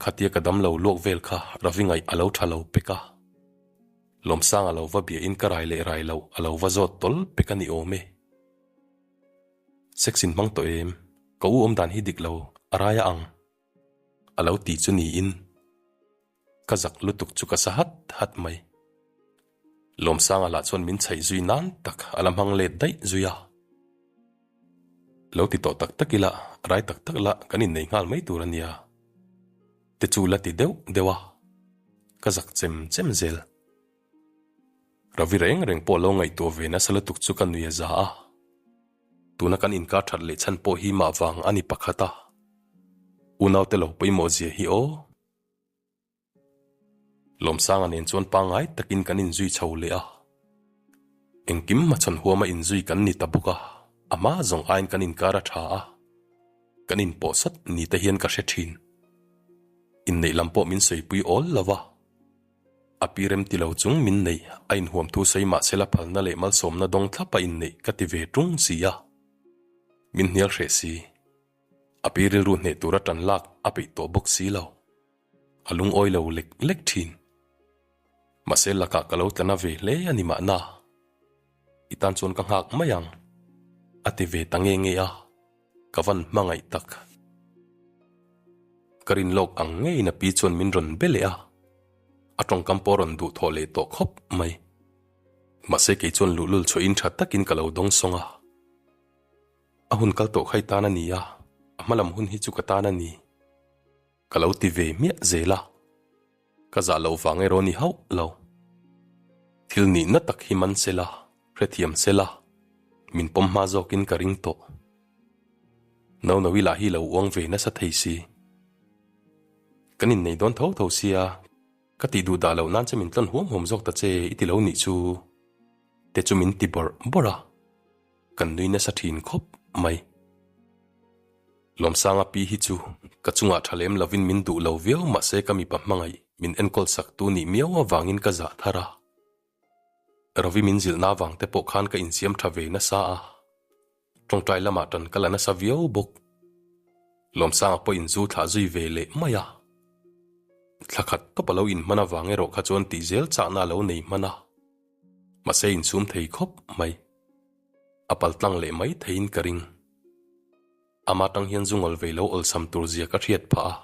Khatia ka damlo luak vel kha Ravi ngaih a lo tha lo pek a. Lawmsang a lo va bia in ka rai leh rai loh a lo va zawt tawl pek a ni awm e. Sex in hmang tawh em? Ka u awm dan hi dik lo, a rai a ang. A lo ti chu niin ka zak lutuk chu ka sa hat hat mai. Lawmsanga lah chuan min chhaih zui nan tak a la hmang let daih zui a. Lo ti tawh tak tak ila, rai tak tak la kan innei nghal mai tur a nia. Te chu la ti deuh deuh a, ka zak chem chem zel. Ravi reng reng pawh lo ngaihtuah ve nasa lutuk chu ka nui a za a. Tuna kan inkar that leh chhan pawh hi mah vang a ni pakhat a. Unaute lo pawimawh zia hi aw. Lawmsanga nen chuan pangngai takin kan inzui chho leh a. Engkim hmachhawn huama inzui kan ni ta bawk a, a hma zawng aiin kan inkar a tha a. Kan inpawh sat ni te hian ka hre thin. Inneih lam pawh min sawipui awl lo va. A pi rem ti lo chung min neih a inhuam thu sawi mahsela phalna leh malsawmna dawng thlap a inneih ka ti ve tung si a. Min hnial hreh si. A pi rilru hneh tura tan lak a peih tawh bawk si lo. A lungawi lo lek lek thin. Mahse lakah ka lo tla na ve hle a ni mahna. I tan chuan ka nghak mai ang. A ti ve ta nge nge a, ka van hmangaih tak. Ka rin lawk ang ngeiin a pi chuan min rawn be leh a, a tawngkam pawh a rawn duhthawh leh tawh khawp mai. Mahse kei chuan luhlul chhuahin tha takin ka lo dawng sawng a. A hun kal tawh kha i tan a ni a, a hmalam hun hi chu ka tan a ni. Ka lo ti ve hmiah zel a, ka zah loh vang erawh ni hauh lo. Thil nihna tak hi man se la, hrethiam se la, min pawm hma zawkin ka ring tawh. Naunawi lah hi lo uang ve nasa thei si. Kan innei dawn tho tho sia, ka tih duh dah loh nan che min tlawn huam huam zawk ta che i ti lo nih chu te chu min ti bawrh bawrh a, kan nui nasa thin khawp mai. Lawmsanga pi hi chu ka chungah tha lem lovin min duh lo viau mahse ka mipa hmangaih min enkawl sak tu nih miau avangin ka zah thar a. Ravi min zilhna avang te pawh khan ka insiam tha ve nasa a, tawngtai lamah tan ka la nasa viau bawk. Lawmsanga pawh inzu thlah zui ve leh mai a. Thla khat tawp a lo inhman avang erawh kha chuan tih zel chakna a lo nei hman a, mahse insum thei khawp mai. A paltlang leh mai theiin ka ring. Ama tang hian zu ngawl vei lo awlsam tur zia ka hriat phah a,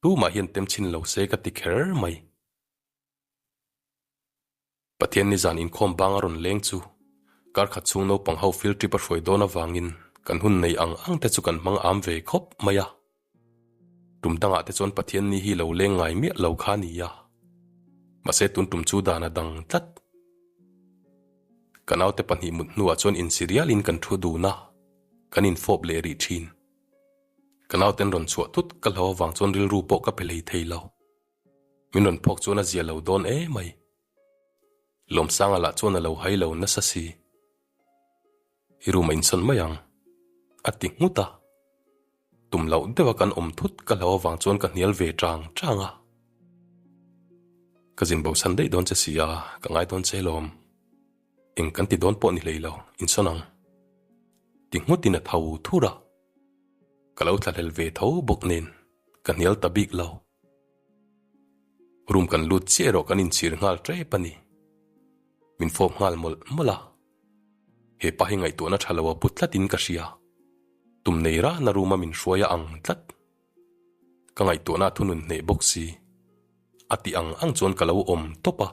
tumah hian tem chhin lo se ka ti kher mai. Pathian nizan inkhawm bang a rawn leng chu kar khat chhung naupang ho field trip a hruai dawn avangin kan hun nei ang ang te chu kan hmang am ve khawp mai a. Tum dangah te chuan Pathian ni hi lo leng ngai miah lo kha a ni a, mahse tun tum chu dan a dang tlat. Ka naute pahnih mut hnuah chuan insirialin kan thu dun a, kan infawp leh rih thin. Ka nauten rawn chhuah thut ka hlau avang chuan rilru pawh ka pe hlei thei lo. Min rawn phawk chuan a zia lo dawn emai. Lawmsanga lah chuan a lo hai lo nasa si. I room a insawn mai ang, a ti nghut a. Tum loh deuha kan awm thut ka hlau avang chuan ka hnial ve chang chang a. Ka zin bosan daih dawn che si a, ka ngai dawn che lawm. Eng kan ti dawn pawh ni hlei lo, insawn ang. Ti nghutin a tho thur a. Ka lo thlahlel ve tho bawk nen, ka hnial ta bik lo. Room kan lut chiah erawh kan inchhir nghal tep a ni. Min fawp nghal mawlh mawlh a. He pa hi ngaihtuahna tha lo a pu tlatin ka hria. Tum nei rana room a min hruai a ang tlat. Ka ngaihtuahna a thunun hneh bawk si. A tih ang ang chuan ka lo awm tawp a.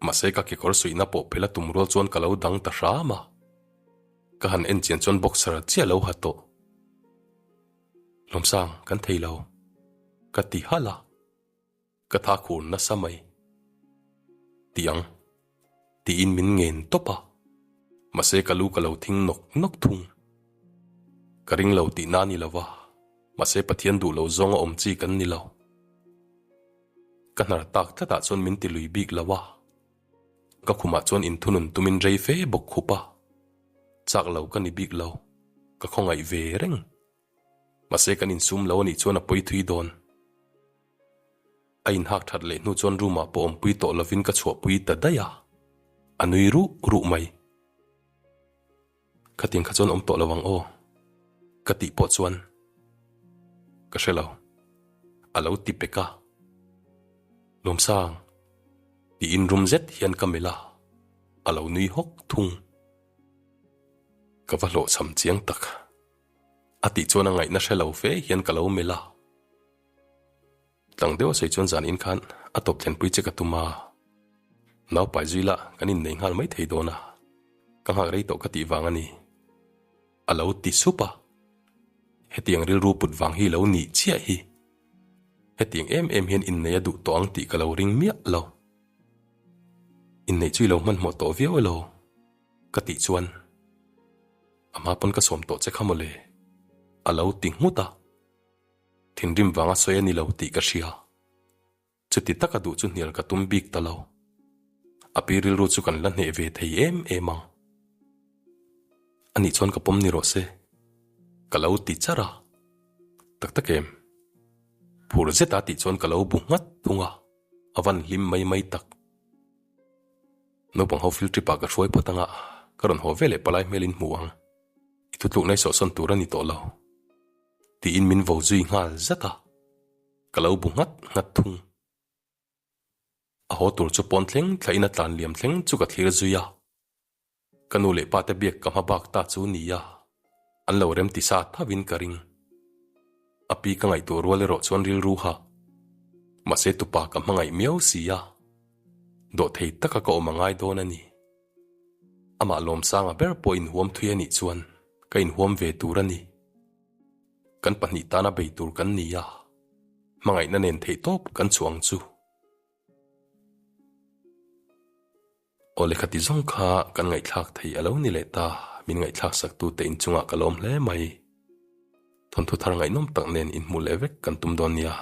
Mahse ka kekawr suihna pawh phel a tum rual chuan ka lo dang ta hram a. Ka han en chian chuan boxer chiah lo ha tawh. Lawmsang, kan thei lo. Ka ti halh a. Ka tha khur nasa mai. Ti ang. Tiin min ngen tawp a. Mahse ka lu ka lo thing nawk nawk thung. Ka ring lo tihna a ni lo va, mahse Pathian duh lo zawnga awm chi kan ni lo. Ka hnar tak tlatah chuan min ti lui bik lo a. Ka khumah chuan inthunun tumin rei fe bawk khup a. Chak lo ka ni bik lo, ka khawngaih ve reng. Mahse kan insum lo anih chuan a pawi thui dawn. A inhak that leh hnu chuan room ah pawh awmpui tawh lovin ka chhuahpui ta daih a, a nui ruh ruh mai. Khatin kha chuan awm tawh lo ang aw, ka tih pawh chuan ka hre lo. A lo ti pek a. Lawmsang, tiin rum zet hian ka melh a, a lo nui hawk thung. Ka va hlawhchham chiang tak. A tih chuan a ngaihna hre lo fe hian ka lo melh a. Tlang deuh a sawi chuan zan in khan a tawp thlenpui che ka tum a. Naupai zui lah kan innei nghal mai thei dawn a, ka nghak rei tawh ka tih vang a ni. A lo ti sup a, hetiang rilru put vang hi lo nih chiah hi. Hetiang em em hian innei a duh tawh ang tih ka lo ring miah lo. Inneih chu i lo hmanhmawh tawh viau elaw? Ka tih chuan a hma pawn ka sawm tawh che kha mawle. A lo ti nghut a, thinrim vanga sawi a ni lo tih ka hria. Chuti taka duh chu hnial ka tum bik ta lo. A pi rilru chu kan la hneh ve thei em em ang. Anih chuan ka pawm ni rawh se. Ka lo ti char a. Tak tak em? Phur zeta tih chuan ka lo bu nghat thung a, a van hlim mai mai tak. Naupang ho field trip ah ka hruai phawt anga ka rawn haw ve leh palai hmelin hmu ang. I thutlukna i sawhsawn tur a ni tawh lo. Tiin min vo zui nghal zat a. Ka lo bu nghat nghat thung. A haw tur chu pawn thleng thlain a tlan liam thleng chu ka thlir zui a. Ka nu leh pa te biak ka hma bak ta chu nia, an lo rem ti sa thavin ka ring. A pi ka ngaihtuah rual erawh chuan rilru ha. Mahse tupa ka hmangaih miau si a, dawhthei taka ka awm a ngai dawn a ni. Amah Lawmsanga ber pawh inhuam thui a nih chuan ka inhuam ve tur a ni. Kan pahnih tana bei tur kan ni a, hmangaihna nen theihtawp kan chhuah ang chu. Aw lehkha ti zawng kha kan ngaihthlak thei a lo ni leh ta, min ngaihthlak sak tute inchungah ka lawm hle mai. Thawnthu thar ngaihnawm tak nen inhmuh leh vek kan tum dawn nia.